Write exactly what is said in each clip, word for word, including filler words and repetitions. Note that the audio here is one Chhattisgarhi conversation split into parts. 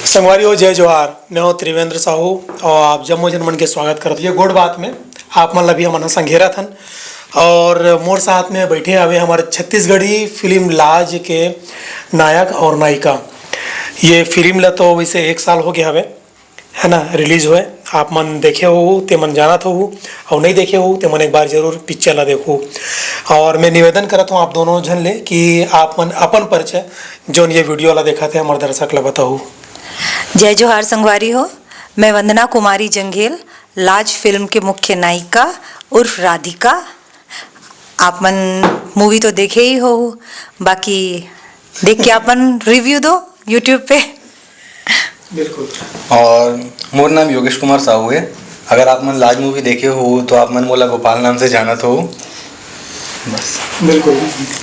संगवारी हो, जय जोहार। मैं हूं त्रिवेंद्र साहू और आप जम्मो झन मन के स्वागत करत हंव ये गोठ बात में। आप मन ला भी हमन ह संघेरत हन और मोर साथ में बैठे हवे हमर छत्तीसगढ़ी फिल्म लाज के नायक और नायिका। ये फिल्म ला तो वैसे एक साल हो गया हवे, है ना, रिलीज होय। आप मन देखे होहू, ते मन जानत होहू, और नहीं देखे होहू, ते मन एक बार जरूर पिक्चर ला देखहू। और मैं निवेदन करत हूँ आप दोनों झन ले कि आप मन अपन परिचय, जोन ये वीडियो ला देखत हे, हमर दर्शक ला बताहू। जय जोहार संगवारी हो, मैं वंदना कुमारी जंघेल, लाज फिल्म के मुख्य नायिका उर्फ राधिका। आप मन मूवी तो देखे ही होहू, बाकी देख के आप मन रिव्यू दो YouTube पे। बिल्कुल। और मोर नाम योगेश कुमार साहू है। अगर आप मन लाज मूवी देखे हो तो आप मन मोला गोपाल नाम से जानत हो। बस। बिल्कुल।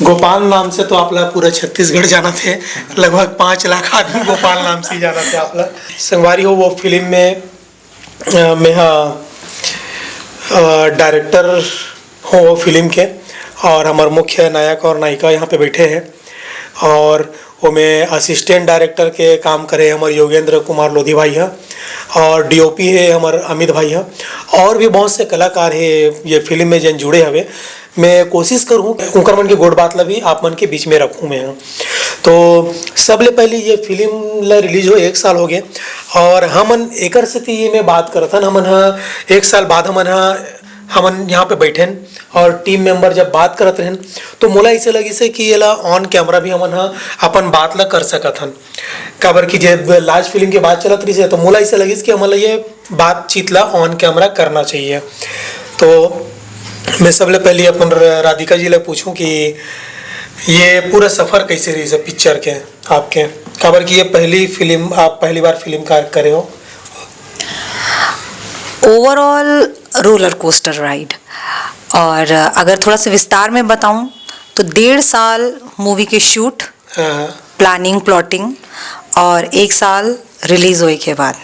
गोपाल नाम से तो आप ला पूरा छत्तीसगढ़ जानत हे, लगभग पाँच लाख आदमी गोपाल नाम से ही जानत हे आप ला। संगवारी हो, वो फिल्म में अ, मैं हा, अ, डायरेक्टर हूँ वो फिल्म के, और हमर मुख्य नायक और नायिका यहाँ पे बैठे हैं, और वो में असिस्टेंट डायरेक्टर के काम करे हमर योगेंद्र कुमार लोधी भाई हा, और डीओपी है हमर अमित भाई हा, और भी बहुत से कलाकार है ये फिल्म में जन जुड़े हवे। मैं कोशिश करूँ उनकर मन के गोठ बात ला भी आप मन के बीच में रखूँ मैं। तो सबले पहले ये फिल्म ला रिलीज हो एक साल हो गए, और हमन एकर सेती ये मैं बात करत हन, हमन हा एक साल बाद हमन हा, हमन यहाँ पे बैठेन और टीम मेंबर जब बात करत रहेन, तो मोला ऐसे लगिस है कि ये ला ऑन कैमरा भी हमन हा अपन बात ला कर सकत हन। काबर कि जब लाज फिल्म के बात चलत रहिस हे, तो मोला ऐसे लगिस कि हमन ला ये बातचीत ला ऑन कैमरा करना चाहिए। तो मैं सबले पहले अपन र-, राधिका जी ला पूछूं कि ये पूरा सफर कैसे रहिस हे पिक्चर के आपके, काबर कि ये पहली फिल्म, आप पहली बार फिल्म कार्य करे हो। Overall roller coaster ride. और अगर थोड़ा सा विस्तार में बताऊं तो डेढ़ साल मूवी के शूट, हाँ। प्लानिंग, प्लॉटिंग और एक साल रिलीज होए के बाद,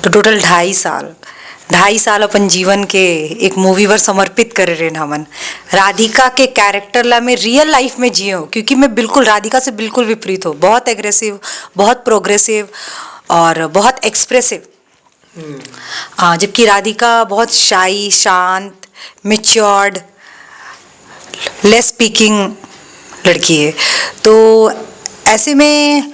तो टोटल ढाई साल, ढाई साल अपन जीवन के एक मूवी बर समर्पित करे रहेन हमन। राधिका के कैरेक्टर ला मैं रियल लाइफ में जिए हूँ, क्योंकि मैं बिल्कुल राधिका से बिल्कुल विपरीत हूँ, बहुत एग्रेसिव, बहुत प्रोग्रेसिव और बहुत एक्सप्रेसिव। हाँ, जबकि राधिका बहुत शाई, शांत, मेच्योर्ड, लेस स्पीकिंग लड़की है। तो ऐसे में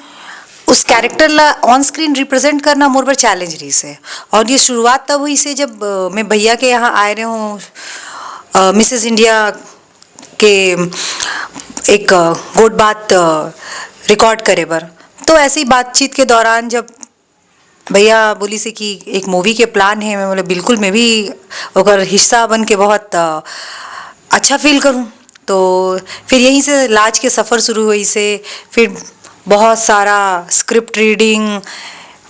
उस कैरेक्टर ला ऑन स्क्रीन रिप्रेजेंट करना मोर बर चैलेंज रहिस हे। और ये शुरुआत तब होइस हे जब, अ, मैं भैया के यहाँ आए रहे हूँ, अ, मिसेस इंडिया के एक, अ, गोठ बात, अ, रिकॉर्ड करे बर। तो ऐसे ही बातचीत के दौरान जब भैया बोलिस हे कि एक मूवी के प्लान है, मैं बोले, "बिल्कुल, मैं भी ओकर हिस्सा बन के बहुत, अ, अच्छा फील करूँ।" तो फिर यहीं से लाज के सफ़र शुरू होइस हे। फिर बहुत सारा स्क्रिप्ट रीडिंग,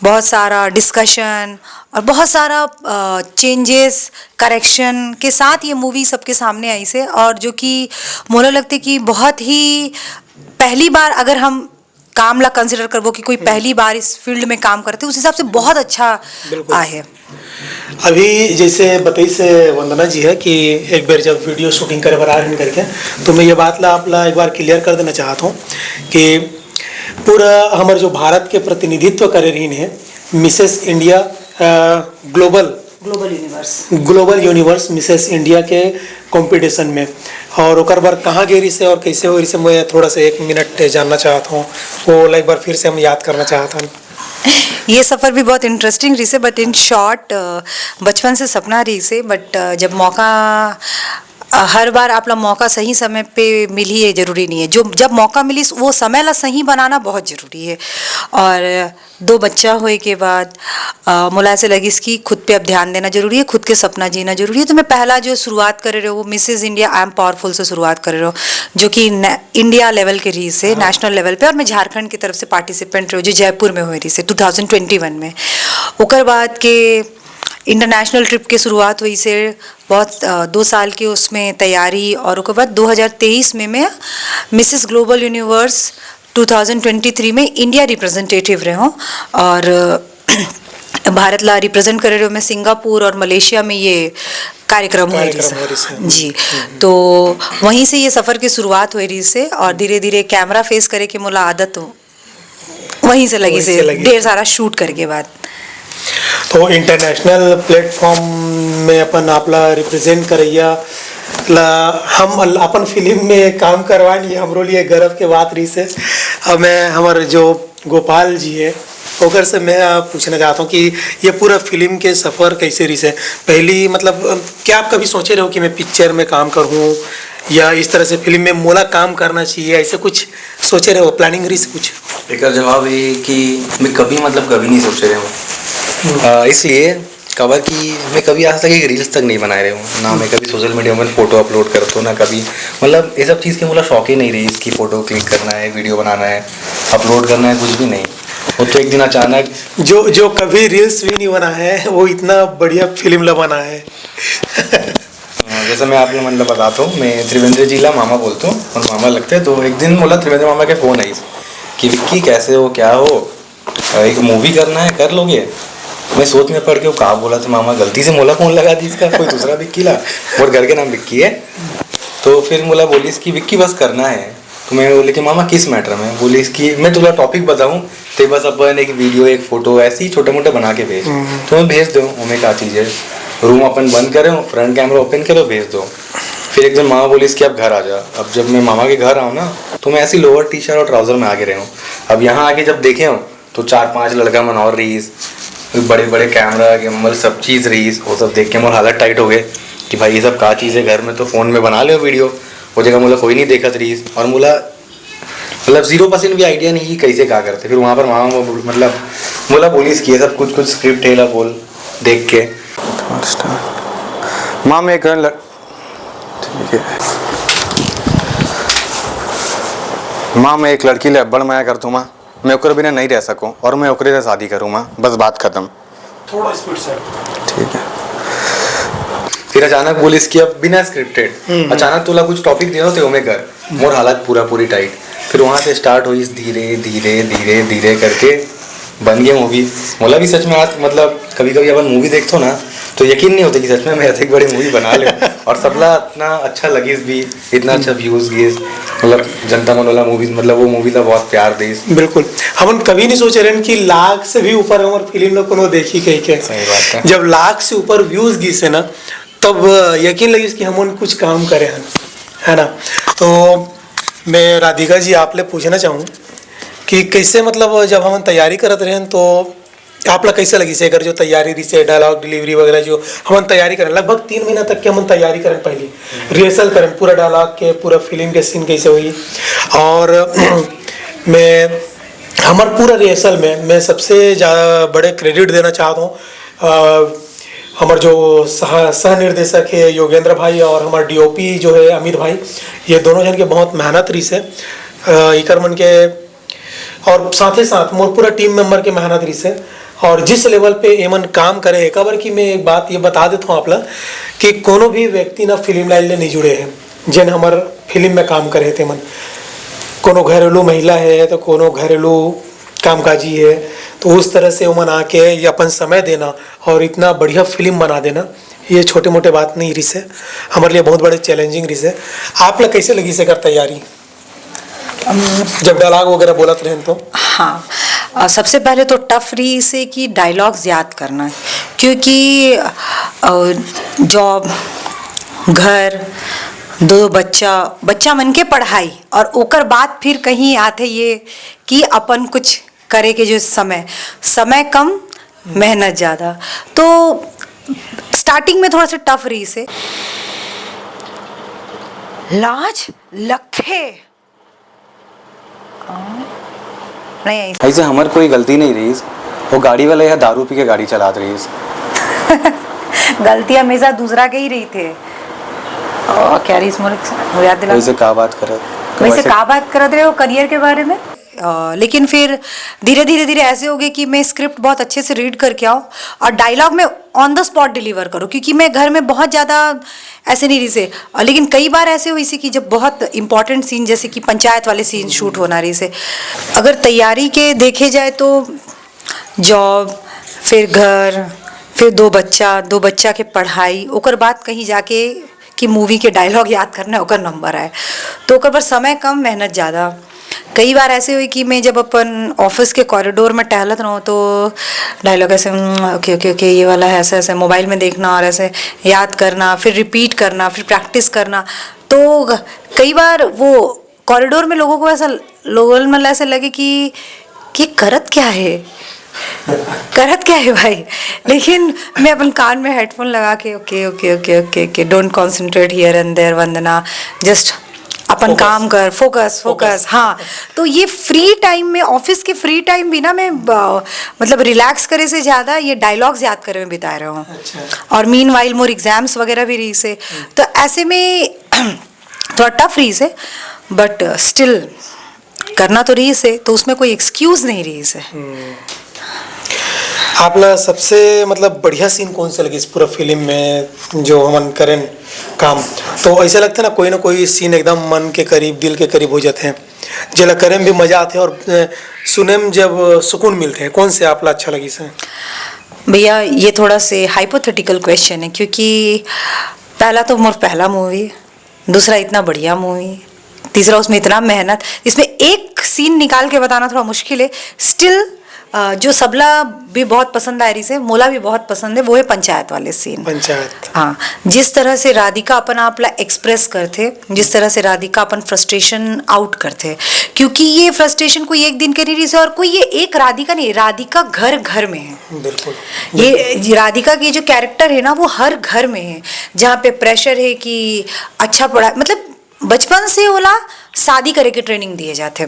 बहुत सारा डिस्कशन और बहुत सारा, अ, चेंजेस, करेक्शन के साथ ये मूवी सबके सामने आइस हे, और जो कि मोला लगथे कि बहुत ही पहली बार अगर हम काम ला कंसिडर करबो कि कोई हम्म। पहली बार इस फील्ड में काम करथे, उस हिसाब से बहुत अच्छा बिल्कुल। आए हे। अभी जैसे बताइस हे वंदना जी हे कि एक बार जब वीडियो शूटिंग करे बर आ रहे करके, तो मैं ये बात ला आप ला एक बार क्लियर कर देना चाहत हूँ कि पूरा हमर जो भारत के प्रतिनिधित्व करे रहिन हे मिसेस इंडिया, अ, global global universe. Global universe Mrs India के कंपटीशन में, और ओकर बर कहाँ गे रहिस हे और कैसे होय रहिस हे, मैं थोड़ा सा एक मिनट जानना चाहत हूँ। वो ला एक बार फिर से हम याद करना चाहत हन। ये सफ़र भी बहुत इंटरेस्टिंग रहिस हे, but in short, अ, बचपन से सपना रहिस हे, but, अ, जब मौका, अ, हर बार आप ला मौका सही समय पे मिलही, ये जरूरी नहीं है। जो, जब मौका मिलिस, वो समय ला सही बनाना बहुत जरूरी है। और दो बच्चा होए के बाद, अ, मोला ऐसे लगिस कि खुद पे अब ध्यान देना जरूरी है, खुद के सपना जीना जरूरी है। तो मैं पहला जो शुरुआत करे रहेंव, वो Mrs India I am powerful से शुरुआत करे रहेंव, जो कि ने-, इंडिया लेवल के रहिस हे, हाँ। नेशनल लेवल पे, और मैं झारखंड की तरफ से पार्टिसिपेंट रहेंव, जो जयपुर में होए रहिस हे टू थाउजेंड ट्वेंटी वन में। ओकर बाद के इंटरनेशनल ट्रिप के शुरुआत होइस हे, बहुत, अ, दो साल के उसमें तैयारी, और ओकर बाद दो हज़ार तेईस में मैं Mrs global universe two thousand twenty three में इंडिया रिप्रेजेंटेटिव रहेंव, और भारत ला रिप्रेजेंट करे रहेंव मैं सिंगापुर और मलेशिया में ये कार्यक्रम होए रहिस हे। कार्यक्रम होए रहिस हे। जी, हम्म। तो वहीं से ये सफ़र की शुरुआत होए रहिस हे, और धीरे-धीरे कैमरा फेस करे के मोला आदत वहीं से लगी वहीं से से लगी। ढेर सारा शूट करके बाद। तो इंटरनेशनल प्लेटफॉर्म में अपन आप ला रिप्रेजेंट करैया ला हम अल-, अपन फिल्म में काम करवाए नहीं, हमरो लिए गर्व के बात रही से। अब मैं हमारे जो गोपाल जी है, ओकर से मैं, अ, पूछना चाहता हूँ कि ये पूरा फिल्म के सफ़र कैसे रही से? पहली, मतलब, अ, क्या आप कभी सोचे रहे हो कि मैं पिक्चर में काम करूँ या इस तरह से फिल्म में मोला काम करना चाहिए, ऐसे कुछ सोचे रहे हो, प्लानिंग रही से कुछ? एकर जवाब ये कि मैं कभी, मतलब, कभी नहीं सोचे रहे हूँ। अ, इसलिए काबर कि मैं कभी आज तक एक रील्स तक नहीं बनाए रहे हूँ, ना मैं कभी सोशल मीडिया में फोटो अपलोड करता हूँ, ना कभी, मतलब, ये सब चीज़ के मोला शौक ही नहीं रही, इसकी फोटो क्लिक करना है, वीडियो बनाना है, अपलोड करना है, कुछ भी नहीं। वो तो एक दिन अचानक जो, जो कभी रील्स भी नहीं बना है, वो इतना बढ़िया फिल्म ला बना है। हाँ, जैसे मैं आपको, मतलब, बताता हूँ, मैं त्रिवेंद्र जी ला मामा बोलता हूँ और मामा लगते हैं। तो एक दिन मोला त्रिवेंद्र मामा के फ़ोन आई कि "विक्की, कैसे हो, क्या हो, एक मूवी करना है, कर लोगे?" मैं सोच में पड़ के वो का बोला था मामा, गलती से मोला फ़ोन लगा दी इसका, कोई दूसरा विक्की ला, और घर के नाम विक्की है। तो फिर मोला बोलिस कि "विक्की, बस करना है।" तो मैं बोले कि "मामा, किस मैटर में?" बोलिस कि "मैं तुला टॉपिक बताऊँ, ते बस अपन एक वीडियो, एक फोटो ऐसे ही छोटा मोटा बना के भेज।" हम्म। तो मैं भेज दूँ, ओमे का चीज़ है, रूम अपन बंद करे हो, फ्रंट कैमरा ओपन करे हो, भेज दो। फिर एक दिन मामा बोलिस कि "अब घर आ जा।" अब जब मैं मामा के घर आऊँ ना, तो मैं ऐसी लोअर टी शर्ट और ट्राउजर में आके रहे हूँ। अब यहाँ आके जब देखे हो, तो चार पांच लड़का मन और रहीस, बड़े बड़े कैमरा, गिम्बल, सब चीज़ रहीस। वो सब देख के मोर हालत टाइट हो गए कि भाई, ये सब का चीज़ है, घर में तो फ़ोन में बना ले वीडियो, वो जगह मोला कोई नहीं देखत रहीस और मोला, मतलब, ज़ीरो परसेंट भी आइडिया नहीं कि कैसे का करते। फिर वहाँ पर मामा, मतलब, मोला बोलिस कि ये सब कुछ कुछ स्क्रिप्ट है ला बोल, देख के। माँ, मैं एक ल-, ठीक है। माँ, मैं एक लड़की ले अब्बड़ मया करथों माँ। मैं ओकरे बिना नहीं रह सकूं और मैं ओकरे से शादी करूं माँ, बस बात खत्म। थोड़ा स्पीड से। ठीक है। फिर अचानक बोलिस कि अब बिना स्क्रिप्टेड, हम्म, हम्म। अचानक तोला कुछ टॉपिक देना, तो ओमे कर। मोर हालत पूरा पूरी टाइट। फिर वहाँ से स्टार्ट हुई धीरे धीरे धीरे धीरे करके बन गया मूवी। मोला भी सच में आज, मतलब, कभी कभी अपन मूवी देखथों ना, तो यकीन नहीं होता कि सच में मैं ऐसे एक बड़ी मूवी बना ले। और सबला इतना अच्छा लगिस भी, इतना अच्छा व्यूज गिस, मतलब, जनता मन वाला मूवीज, मतलब, वो मूवी ला बहुत प्यार देस। बिल्कुल। हमन कभी नहीं सोचे रहन कि लाख से भी ऊपर हमर फिल्म ला कोनो देखी कही के। सही बात है। जब लाख से ऊपर व्यूज गिस है ना, तब यकीन लगिस कि हमन कुछ काम करे हन, है ना? तो मैं राधिका जी आप ले पूछना चाहूँ कि कैसे, मतलब, जब हमन तैयारी करत रहन तो आप ला कैसे लगिस एकर जो तैयारी रहिसे, डायलॉग डिलीवरी वगैरह जो हमन तैयारी करन, लगभग तीन महीना तक के हमन तैयारी करन, पहली रिहर्सल करन पूरा डायलॉग के, पूरा फिल्म के सीन कैसे होही। और मैं, हमर पूरा रिहर्सल में मैं सबसे ज़्यादा बड़े क्रेडिट देना चाहत हूँ, अ, हमर जो सह, सह निर्देशक है योगेंद्र भाई और हमर डीओपी जो है अमित भाई, ये दोनों जन के बहुत मेहनत रहिसे, अ, इकर मन के और साथे साथ मोर पूरा टीम मेंबर के मेहनत रहिसे। और जिस लेवल पे एमन काम करे हे, काबर कि मैं एक बात ये बता देत हूँ आप ला कि कोनो भी व्यक्ति ना फिल्म लाइन ले नहीं जुड़े हे, जेन हमर फिल्म में काम करे हे तेमन, कोनो घरेलू महिला हे तो कोनो घरेलू कामकाजी हे, तो उस तरह से ओमन आके ये अपन समय देना और इतना बढ़िया फिल्म बना देना, ये छोटे मोटे बात नहीं रहिसे, हमर लिए बहुत बड़े चैलेंजिंग रहिसे। आप ला कैसे लगिस एकर तैयारी? जब डायलॉग वगैरह बोलत रहन तो? हाँ, अ, सबसे पहले तो टफ रहिसे कि डायलॉग्स याद करना, क्योंकि, अ, जॉब, घर, दो बच्चा, बच्चा मन के पढ़ाई और ओकर बाद फिर कहीं आथे ये कि अपन कुछ करे के जो समय, समय कम, मेहनत ज़्यादा। तो स्टार्टिंग में थोड़ा सा टफ रहिसे। लाज लगथे। नहीं, ऐसे ऐसे हमर कोई गलती नहीं रहिस, वो गाड़ी वाला यहाँ दारू पी के गाड़ी चलात रहिस। गलती हमेशा दूसरा के ही रहिथे। ओ, क्या रहिस मोर, मोर याद दिला। वैसे का बात करत, वैसे वैसे का बात करत रहे हो करियर के बारे में? अ, लेकिन फिर धीरे, धीरे, धीरे ऐसे हो गए कि मैं स्क्रिप्ट बहुत अच्छे से रीड करके आऊँ और डायलॉग में ऑन द स्पॉट डिलीवर करूँ, क्योंकि मैं घर में बहुत ज़्यादा ऐसे नहीं रहिसे। और लेकिन कई बार ऐसे हुई से कि जब बहुत इंपॉर्टेंट सीन, जैसे कि पंचायत वाले सीन शूट होना रहिसे, अगर तैयारी के देखे जाए तो जॉब, फिर घर, फिर दो बच्चा, दो बच्चा के पढ़ाई, ओकर बाद कहीं जाके कि मूवी के डायलॉग याद करना है, ओकर नंबर आए। तो ओकर बर समय कम, मेहनत ज़्यादा। कई बार ऐसे हुई कि मैं जब अपन ऑफिस के कॉरिडोर में टहलत रहूँ तो डायलॉग ऐसे, ओके ओके ओके, ये वाला है, ऐसे ऐसे मोबाइल में देखना और ऐसे याद करना, फिर रिपीट करना, फिर प्रैक्टिस करना। तो कई बार वो कॉरिडोर में लोगों को ऐसा, लोगों में ऐसे लगे कि कि करत क्या है, करत क्या है भाई। लेकिन मैं अपन कान में हेडफोन लगा के, okay okay okay okay okay, don't concentrate here and there Vandana, just अपन काम कर, फोकस फोकस। हाँ, तो ये फ्री टाइम में, ऑफिस के फ्री टाइम भी ना मैं मतलब रिलैक्स करे से ज्यादा ये डायलॉग्स याद करे में बिता रहा हूँ। अच्छा। और मीनवाइल मोर एग्जाम्स वगैरह भी रही से, तो ऐसे में थोड़ा टफ रही से, बट स्टिल करना तो रही से, तो उसमें कोई एक्सक्यूज नहीं रही से। आपला सबसे मतलब बढ़िया सीन कौन सा लगिस पूरा फिल्म में, जो हमन करेन काम, तो ऐसा लगता है ना, कोई ना कोई सीन एकदम मन के करीब, दिल के करीब हो जाते हैं, जेला करे में भी मजा आते हैं और सुने में जब सुकून मिलते हैं। कौन से आपला अच्छा लगिस है? भैया, ये थोड़ा से हाइपोथेटिकल क्वेश्चन है, क्योंकि पहला तो मोर पहला मूवी, दूसरा इतना बढ़िया मूवी, तीसरा उसमें इतना मेहनत, इसमें एक सीन निकाल के बताना थोड़ा मुश्किल है। स्टिल जो सबला भी बहुत पसंद आ रही से, मोला भी बहुत पसंद है, वो है पंचायत वाले सीन। पंचायत। हाँ, जिस तरह से राधिका अपन आपला एक्सप्रेस करते, जिस तरह से राधिका अपन फ्रस्ट्रेशन आउट करते, क्योंकि ये फ्रस्ट्रेशन कोई एक दिन के नहीं रही से, और कोई ये एक राधिका नहीं, राधिका घर घर में है। बिल्कुल। ये राधिका की जो कैरेक्टर है ना, वो हर घर में है, जहाँ पे प्रेशर है कि अच्छा पढ़ा, मतलब बचपन से ओला शादी करे के ट्रेनिंग दिए जाते।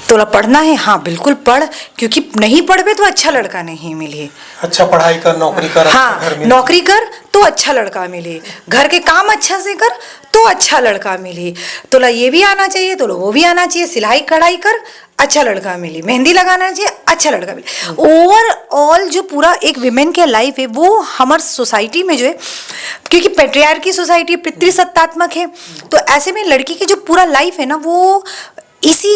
तोला पढ़ना है, हाँ बिल्कुल पढ़, क्योंकि नहीं पढ़बे तो अच्छा लड़का नहीं मिली। अच्छा पढ़ाई कर, नौकरी कर, अच्छा हाँ, घर में। नौकरी कर तो अच्छा लड़का मिली, घर के काम अच्छा से कर तो अच्छा लड़का मिली। तोला ये भी आना चाहिए, तोला वो भी आना चाहिए, सिलाई कढ़ाई कर, अच्छा लड़का मिली, मेहंदी लगाना चाहिए, अच्छा लड़का मिली। ओवरऑल जो पूरा एक विमेन के लाइफ है, वो हमार सोसाइटी में जो है, क्योंकि पेट्रियार्की सोसाइटी पितृसत्तात्मक है, तो ऐसे में लड़की की जो पूरा लाइफ है ना, वो इसी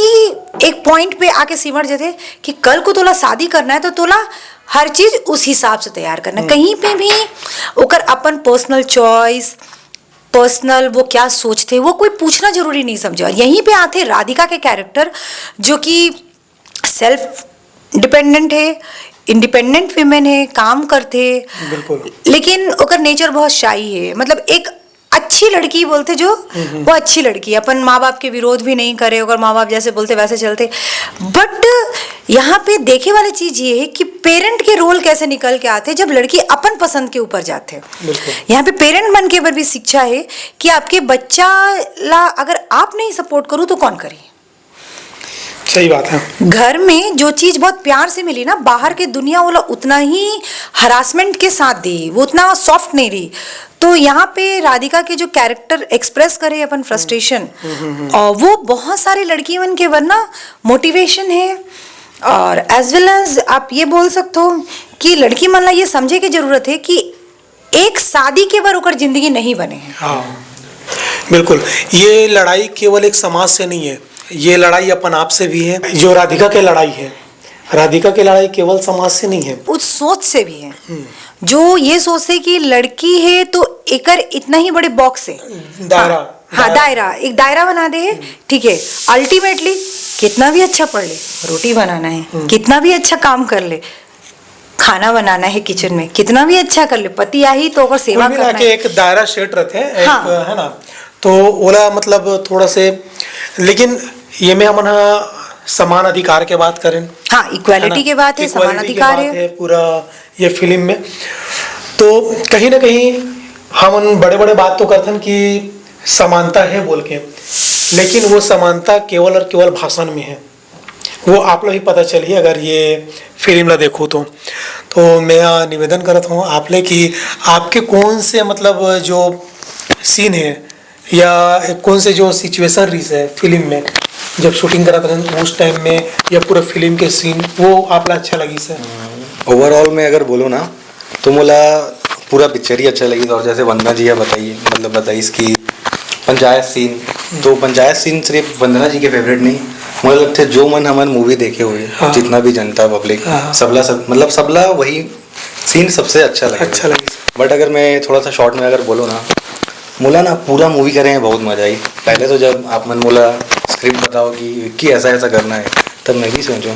एक पॉइंट पे आके सिमट जाते कि कल को तोला शादी करना है तो तोला हर चीज उस हिसाब से तैयार करना है। कहीं पे भी ओकर अपन पर्सनल चॉइस, पर्सनल वो क्या सोचते, वो कोई पूछना जरूरी नहीं समझे। और यहीं पे आते राधिका के कैरेक्टर, जो कि सेल्फ डिपेंडेंट है, इंडिपेंडेंट वीमेन है, काम करते, बिल्कुल। लेकिन ओकर नेचर बहुत शाई है। मतलब एक अच्छी लड़की बोलते जो, वो अच्छी लड़की, अपन माँ बाप के विरोध भी नहीं करे, अगर माँ बाप जैसे बोलते वैसे चलते। बट यहाँ पे देखे वाली चीज ये है कि पेरेंट के रोल कैसे निकल के आते जब लड़की अपन पसंद के ऊपर जाते। बिल्कुल। यहाँ पे पेरेंट मन के ऊपर भी शिक्षा है कि आपके बच्चा ला अगर आप नहीं सपोर्ट करो तो कौन करी। सही बात है। घर में जो चीज बहुत प्यार से मिली ना, बाहर के दुनिया वाला उतना ही हरासमेंट के साथ दी, वो उतना सॉफ्ट नहीं रही। तो यहाँ पे राधिका के जो कैरेक्टर एक्सप्रेस करे अपन फ्रस्ट्रेशन, और वो बहुत सारे लड़की मन के वरना मोटिवेशन है। और एज वेल एज आप ये बोल सकते हो कि लड़की मन ला ये समझे की जरूरत है कि एक शादी के बर ओकर जिंदगी नहीं बने है। हाँ, बिल्कुल। ये लड़ाई केवल एक समाज से नहीं है, ये लड़ाई अपन आप से भी है। जो राधिका की लड़ाई है, राधिका की लड़ाई केवल समाज से नहीं है। उस सोच से भी है, जो ये सोचते कि लड़की है तो एकर इतना ही बड़े बॉक्स है, दायरा। हाँ, हाँ, दायरा, एक दायरा बना दे है, ठीक है। अल्टीमेटली कितना भी अच्छा पढ़ ले, रोटी बनाना है, कितना भी अच्छा काम कर ले, खाना बनाना है किचन में, कितना भी अच्छा कर ले, पति आही तो ओकर सेवा कुल मिला करना के है। एक दायरा सेट रहते हैं, एक, हाँ। है ना? तो ओला मतलब थोड़ा से, लेकिन ये में हमन ह समान अधिकार के बात करें, हाँ, इक्वालिटी ना? के बात है, समान Equality के अधिकार बात है। पूरा ये फिल्म में। तो कहीं ना कहीं हमन बड़े बड़े बात तो करथन कि समानता है बोल के, लेकिन वो समानता केवल और केवल भाषण में है, वो आप लोग ही पता चलिए अगर ये फिल्म ला देखो तो। तो मैं निवेदन करत हूँ आप ले कि आपके कौन से मतलब जो सीन है या कौन से जो सिचुएशन रही है फिल्म में, जब शूटिंग करत रहन उस टाइम में या पूरा फिल्म के सीन, वो आपला अच्छा लगी सर? ओवरऑल में अगर बोलो ना, तो मोला पूरा पिक्चर ही अच्छा लगी। और जैसे वंदना जी है बताइए, मतलब बताइस कि पंचायत सीन, तो पंचायत सीन सिर्फ वंदना जी के फेवरेट नहीं, मुझे लगता है जो मन हमन मूवी देखे हुए, हाँ। जितना भी जनता पब्लिक, हाँ। सबला सब, मतलब सबला वही सीन सबसे अच्छा लगे। अच्छा लगे। बट अगर मैं थोड़ा सा शॉर्ट में अगर बोलूँ ना, मोला ना पूरा मूवी करे में बहुत मजा आई। पहले तो जब आप मन मोला स्क्रिप्ट बताओ कि विक्की ऐसा ऐसा करना है, तब मैं भी सोचूं,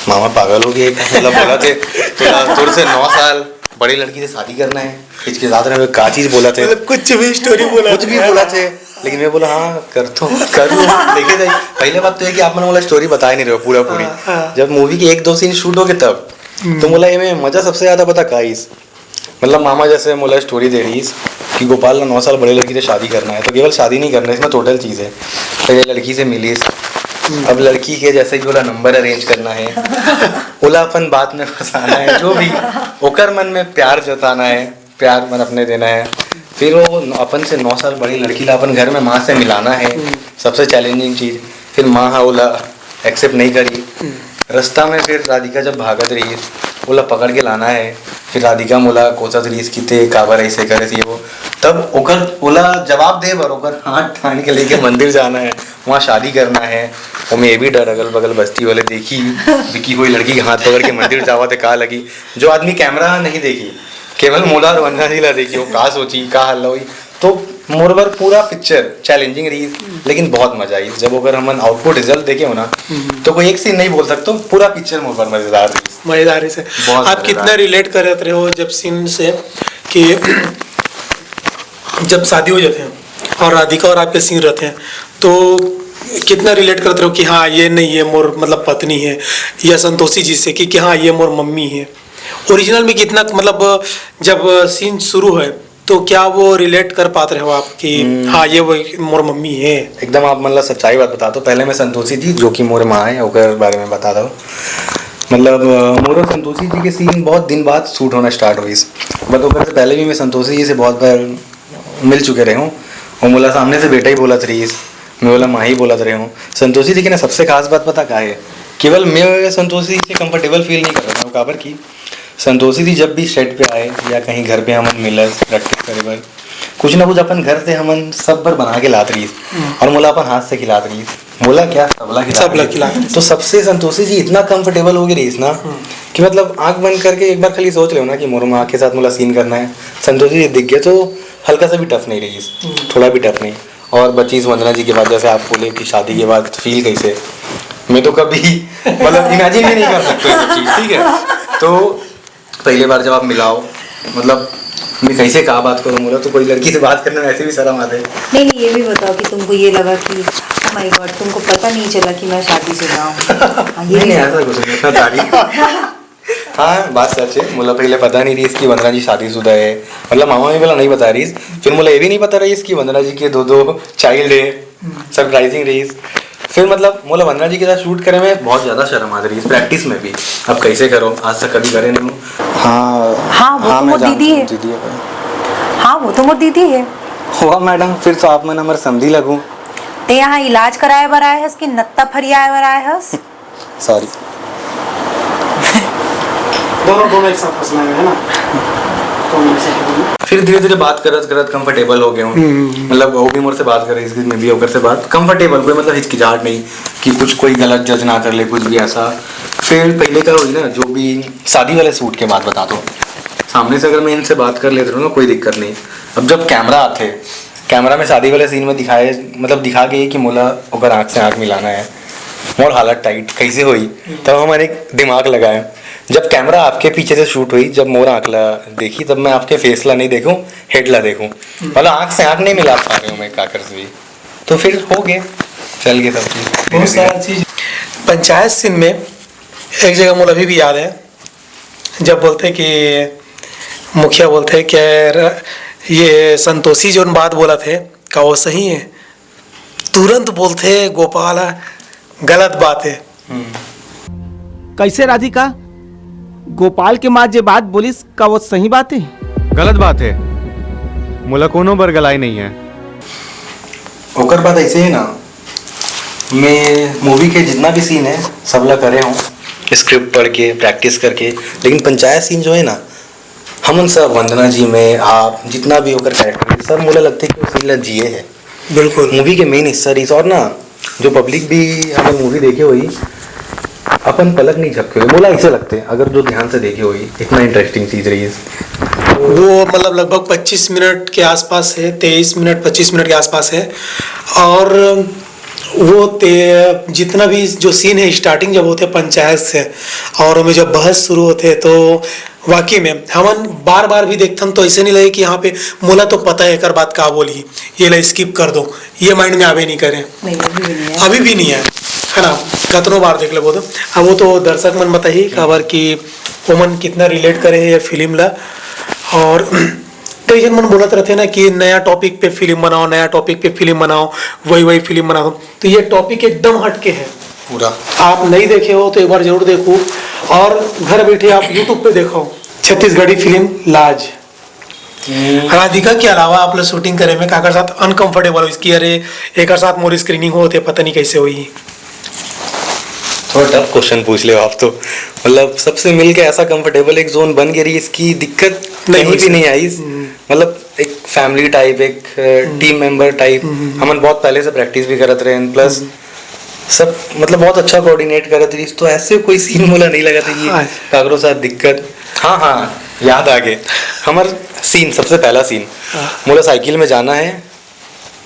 मामा पागल हो गए, मतलब बोला थे तोला तोर से नौ साल बड़ी लड़की से शादी करना है, हिचकिचात रहे, का चीज बोला थे, मतलब कुछ भी स्टोरी बोला कुछ भी बोला थे। लेकिन मैं बोला हाँ कर तो कर लो, देखे जाए। पहले बात तो ये कि आप मन मोला स्टोरी बताए नहीं रहे हो पूरा पूरी। हाँ, हाँ। जब मूवी के एक दो सीन शूट हो गए तब तो मोला ये में मजा सबसे ज्यादा पता का इस मतलब मामा जैसे मोला स्टोरी दे रहीस कि गोपाल ला नौ साल बड़े लड़की से शादी करना है, तो केवल शादी नहीं करना, इसमें टोटल चीज है। पहले लड़की से मिलीस, अब लड़की के जैसे कि ओला नंबर अरेंज करना है, ओला अपन बात में फंसाना है, जो भी ओकर मन में प्यार जताना है, प्यार मन अपने देना है। फिर वो अपन से नौ साल बड़ी लड़की ला अपन घर में माँ से मिलाना है, सबसे चैलेंजिंग चीज। फिर माँ हा ओला एक्सेप्ट नहीं करी। रास्ता में फिर राधिका जब भागत रही, ओला पकड़ के लाना है। फिर राधिका मोला कोसत रहीस कि ते काबर ऐसे करे थी वो। तब ओकर ओला जवाब दे बर ओकर हाथ थान के लेके मंदिर जाना है, वहाँ शादी करना है। ओमे ये भी डर, अगल बगल बस्ती वाले देखी, विक्की कोई लड़की के हाथ पकड़ के मंदिर जावा ते का लगी। जो आदमी कैमरा नहीं देखी, केवल मोला और वंदना जी ला देखी, वो का सोची, का हल्ला हुई। तो मोर बर पूरा पिक्चर चैलेंजिंग रही, लेकिन बहुत मजा आई। जब अगर हमन आउटपुट रिजल्ट देखे हो ना, तो कोई एक सीन नहीं बोल सकता, पूरा पिक्चर मोर बर मजेदार रही। मजेदार है से। बहुत आप मजेदार। कितना रिलेट कर रहे हो सीन से कि जब शादी हो जाते हैं और राधिका और आपके सीन रहते हैं, तो कितना रिलेट करते रहो कि हाँ, ये नहीं, ये मोर मतलब पत्नी है, या संतोषी जी से कि, कि हाँ, ये मोर मम्मी है। ओरिजिनल में कितना मतलब जब सीन शुरू है तो क्या वो रिलेट कर पाते रहो आप कि हाँ, ये वो मोर मम्मी है? एकदम आप मतलब सच्चाई बात बता दो। पहले मैं संतोषी जी जो कि मोर माँ है ओकर बारे में बता दो। मतलब अ, मोर और संतोषी जी के सीन बहुत दिन बाद शूट होना स्टार्ट हुई। बट ओकर से पहले भी मैं संतोषी जी से बहुत बार मिल चुके रहे हूँ। वो मोला सामने से बेटा ही बोलत रहीस, मैं बोला माँ ही बोलत रहे हूँ। संतोषी जी के ना सबसे खास बात पता का है, केवल मैं संतोषी जी से कंफर्टेबल फील नहीं कर रहा था। काबर की संतोषी जी जब भी सेट पे आए या कहीं घर पे हमन मिलस प्रैक्टिस करे बर, कुछ ना कुछ अपन घर से हमन सब बर बना के लात रहीस और मोला अपन हाथ से खिलात रहीस। मोला क्या, सबला खिलात सबला रहीस। खिलात रहीस। तो सबसे संतोषी जी इतना कंफर्टेबल हो गए रहीस ना कि मतलब आँख बंद करके एक बार खाली सोच लो ना कि मोर माँ के साथ मोला सीन करना है, संतोषी जी दिख गए तो हल्का सा भी टफ नहीं रहीस, थोड़ा भी टफ नहीं। और बचीस वंदना जी के बाद, जैसे आप बोले कि शादी के बाद फील कैसे, मैं तो कभी मतलब इमेजिन भी नहीं कर सकता ये सब चीज, ठीक है। तो पहले बार जब आप मिलाओ, मतलब मैं कैसे का बात करूँ, बोला तो कोई लड़की से बात करने में ऐसे भी शर्म आते हैं। नहीं नहीं, ये भी बताओ कि तुमको ये लगा कि माय गॉड, तुमको पता नहीं चला कि मैं शादीशुदा हूँ? हाँ, ये नहीं भी नहीं, ऐसा कुछ नहीं, इतना तारीफ। हाँ, बात सच है, मुला पहले पता नहीं रहीस कि वंदना जी शादीशुदा है। मतलब मामा भी बोला नहीं बता रहीस, फिर मुला ये भी नहीं पता रहीस कि वंदना जी के दो दो चाइल्ड है। सरप्राइजिंग रहीस। फिर मतलब मोला वंदना जी के साथ शूट करे में बहुत ज्यादा शर्म आत रहीस, प्रैक्टिस में भी। अब कैसे करो, आज तक कभी करे नहीं हूँ। हाँ। हाँ, वो तो मैं मोर जानता दीदी हूँ, है। दीदी है। हाँ, वो तो मोर दीदी है। हुआ मैडम, फिर तो आप मन हमर समधी लगू। ते यहाँ इलाज कराए बर आए हस कि नत्ता फरियाए बर आए हस? सॉरी। दोनों दोनों एक साथ फंसना है ना। तो हम ऐसे करेंगे। फिर धीरे धीरे बात करत करत कंफर्टेबल हो गए हूँ। मतलब वो भी मोर से बात कर रही थी, मैं भी ओकर से बात कंफर्टेबल, कोई मतलब हिचकिचाहट नहीं कि कुछ कोई गलत जज ना कर ले, कुछ भी ऐसा। फिर पहले का हुई ना, जो भी शादी वाले शूट के बात बता दो, सामने से अगर मैं इनसे बात कर लेता हूँ ना, कोई दिक्कत नहीं। अब जब कैमरा आते, कैमरा में शादी वाले सीन में दिखाए, मतलब दिखा गए कि मोला ओकर आँख से आँख मिलाना है, मोर हालत टाइट कैसे हुई, तब हमन एक दिमाग लगाए। जब कैमरा आपके पीछे से शूट हुई, जब मोर आँख ला देखी, तब मैं आपके फेस ला नहीं देखूं, हेड ला देखूं, मतलब आँख से आँख नहीं मिला पा रहे हूँ मैं काकर से भी। तो फिर हो गए, चल गए सब चीज़। बहुत सारा चीज। पंचायत सीन में एक जगह मोला अभी भी याद है, जब बोलते कि मुखिया बोलते कि र-, ये संतोषी जोन बात बोला थे, का वो सही है? तुरंत बोलते गोपाल, गलत बात है। कैसे राधिका? गोपाल के माँ जे बात बोलिस, का वो सही बात है? गलत बात है, मोला कोनो बर गलाई नहीं है। ओकर बाद ऐसे है ना, मैं मूवी के जितना भी सीन है, सब ला करे हूँ, स्क्रिप्ट पढ़ के, प्रैक्टिस करके। लेकिन पंचायत सीन जो है ना, हमन सब, वंदना जी में, आप जितना भी ओकर कैरेक्टर, सब मोला लगते कि वो सीन ला जिए है। बिल्कुल। मूवी के मेन हिस्सा रहीस। और ना, जो पब्लिक भी अगर मूवी देखे हुई, अपन पलक नहीं झपके हुए, मोला ऐसे लगते हैं, अगर जो ध्यान से देखे हुई, इतना इंटरेस्टिंग चीज रही है। वो मतलब लगभग पच्चीस मिनट के आसपास है, तेईस मिनट, पच्चीस मिनट के आसपास है। और वो ते जितना भी जो सीन है, स्टार्टिंग जब होते हैं पंचायत से और हमें जब बहस शुरू होते हैं, तो वाकई में हमन बार बार भी देखथन तो ऐसे नहीं लगे कि यहाँ पे मोला तो पता है एकर बात का बोली, ये ला स्किप कर दो, ये माइंड में आवे नहीं करे। नहीं, अभी भी नहीं है। अभी भी नहीं है, है ना? कतनो बार देख लेबो तो। अब वो तो दर्शक मन बताही काबर कि ओमन कितना रिलेट करे हे ये फिल्म ला। और कई झन मन बोलत रहते ना कि नया टॉपिक पे फिल्म बनाओ, नया टॉपिक पे फिल्म बनाओ, वही वही फिल्म बना दो। तो ये टॉपिक एकदम हटके है। पूरा। आप नहीं देखे हो तो एक बार जरूर देखो, और घर बैठे आप यूट्यूब पे देखो छत्तीसगढ़ी फिल्म लाज। राधिका के अलावा आप लोग शूटिंग करे में काकर साथ अनकंफर्टेबल हो इसकी? अरे, एकर साथ मोर स्क्रीनिंग होते, पता नहीं कैसे हुई। थोड़ा टफ क्वेश्चन पूछ ले आप तो। मतलब, सबसे मिलके ऐसा कंफर्टेबल एक जोन बन गई रही, इसकी दिक्कत नहीं कहीं हुई भी सर। नहीं आई। मतलब, एक फैमिली टाइप, एक टीम मेंबर टाइप, हमन बहुत पहले से प्रैक्टिस भी करत रहे, प्लस सब, मतलब, बहुत अच्छा कोऑर्डिनेट करत रही, तो ऐसे कोई सीन मोला नहीं लगा था कि हाँ। काकरो साथ दिक्कत। हाँ, हाँ, याद आ गए। हमार सीन, सबसे पहला सीन, मोला साइकिल में जाना है,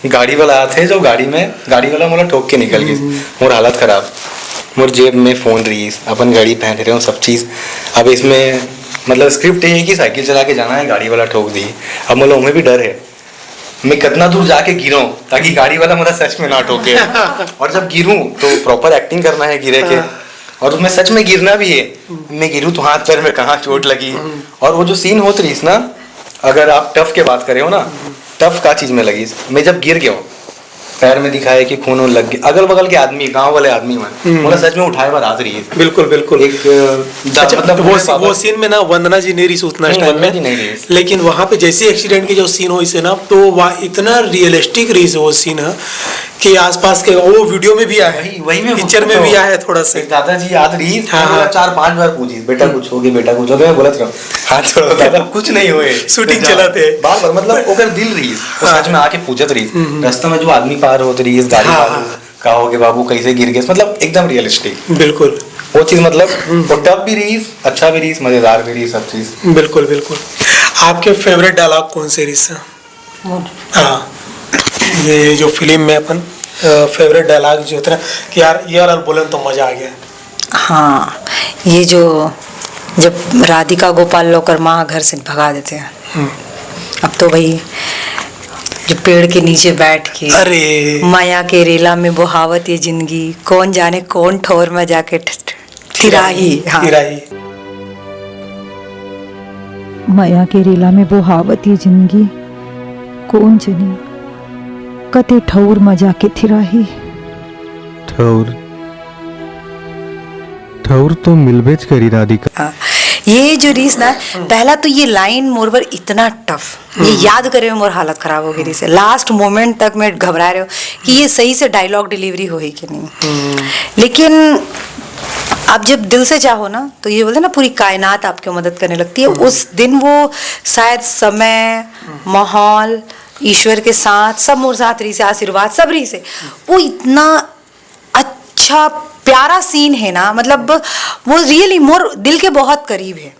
गाड़ी वाला आते जो गाड़ी में, गाड़ी वाला मोला ठोक के निकल गई। मोर हालत खराब, मोर जेब में फोन रही, अपन घड़ी पहन रहे हो, सब चीज। अब इसमें, मतलब, स्क्रिप्ट ये है कि साइकिल चला के जाना है, गाड़ी वाला ठोक दी। अब मोला उमें भी डर है, मैं कितना दूर जाके गिरो ताकि गाड़ी वाला मोला सच में ना ठोके। और जब गिरूं तो प्रॉपर एक्टिंग करना है गिरे के, और मैं सच में गिरना भी है। मैं गिरूं तो हाथ पैर में कहाँ चोट लगी। और वो जो सीन होत रही ना, अगर आप टफ के बात करे हो ना, टफ का चीज में लगी, मैं जब गिर गया हूँ, पैर में दिखाए कि खून वून लग गया, अगल बगल के आदमी, गांव वाले आदमी मन, मोला सच में उठाए बर आत रही है। बिल्कुल, बिल्कुल। एक, अ, दा-, अच्छा, मतलब, वो पूरे सी- बाबा- वो सीन में ना वंदना जी नहीं रही उतना हम्म, टाइम वंदना में, जी नहीं रही। लेकिन वहाँ पे जैसे एक्सीडेंट के जो सीन हो इसे ना, तो वह इतना रियलिस्टिक रही वो सीन है कि आसपास के, वो वीडियो में भी आया है, वही, वही मैं पिक्चर में बोलता भी हूँ। आया है थोड़ा सा। एक दादाजी याद रही, हाँ, हाँ, हाँ। चार पांच बार पूछी, "बेटा, कुछ हो गया, बेटा, कुछ हो गया?" मैं बोला था, "हाथ छोड़ो दादा, कुछ नहीं हुए।" शूटिंग चलाते हैं। बार बार, मतलब, ओकर दिल रही, वो हाँ। सच में आके पूछत रही, रास्ता में जो आदमी पार होत रही, गाड़ी हाँ, पार हाँ। होत, "का हो गया बाबू, कैसे गिर गए?" मतलब, एकदम रियलिस्टिक। बिल्कुल, वो चीज, मतलब, वो टफ भी रही, अच्छा भी रही, मजेदार भी रही, सब चीज। बिल्कुल, बिल्कुल। आपके फेवरेट डायलॉग कौन से रही सर? हाँ, ये जो फिल्म में अपन फेवरेट डायलॉग जो था कि यार, ये वाला बोले तो मजा आ गया। हाँ, ये जो जब राधिका गोपाल ला ओकर माँ घर से भगा देते हैं, अब तो भाई जो पेड़ के नीचे बैठ के अरे। माया के रेला में बोहावत ये जिंदगी, कौन जाने कौन ठौर में जाके ठ-, ठ-, थिराही। हाँ। थिराही। माया के रेला में बोहावत ये जिंदगी, कौन जनी कते ठौर म जाके थिराही। ठौर, ठौर तो मिलबेच करी राधिका। हाँ, ये जो रीस ना, पहला तो ये लाइन मोर बर इतना टफ, ये याद करे में मोर हालत खराब हो गई रही से। लास्ट मोमेंट तक मैं घबरा रहे हो कि ये सही से डायलॉग डिलीवरी होही कि नहीं। लेकिन आप जब दिल से चाहो ना, तो ये बोलते हैं ना, पूरी कायनात आपकी मदद करने लगती है। उस दिन वो शायद समय, माहौल, ईश्वर के साथ, सब मोर साथ रही से, आशीर्वाद सब रही से, वो इतना अच्छा प्यारा सीन है ना, मतलब वो रियली मोर दिल के बहुत करीब है।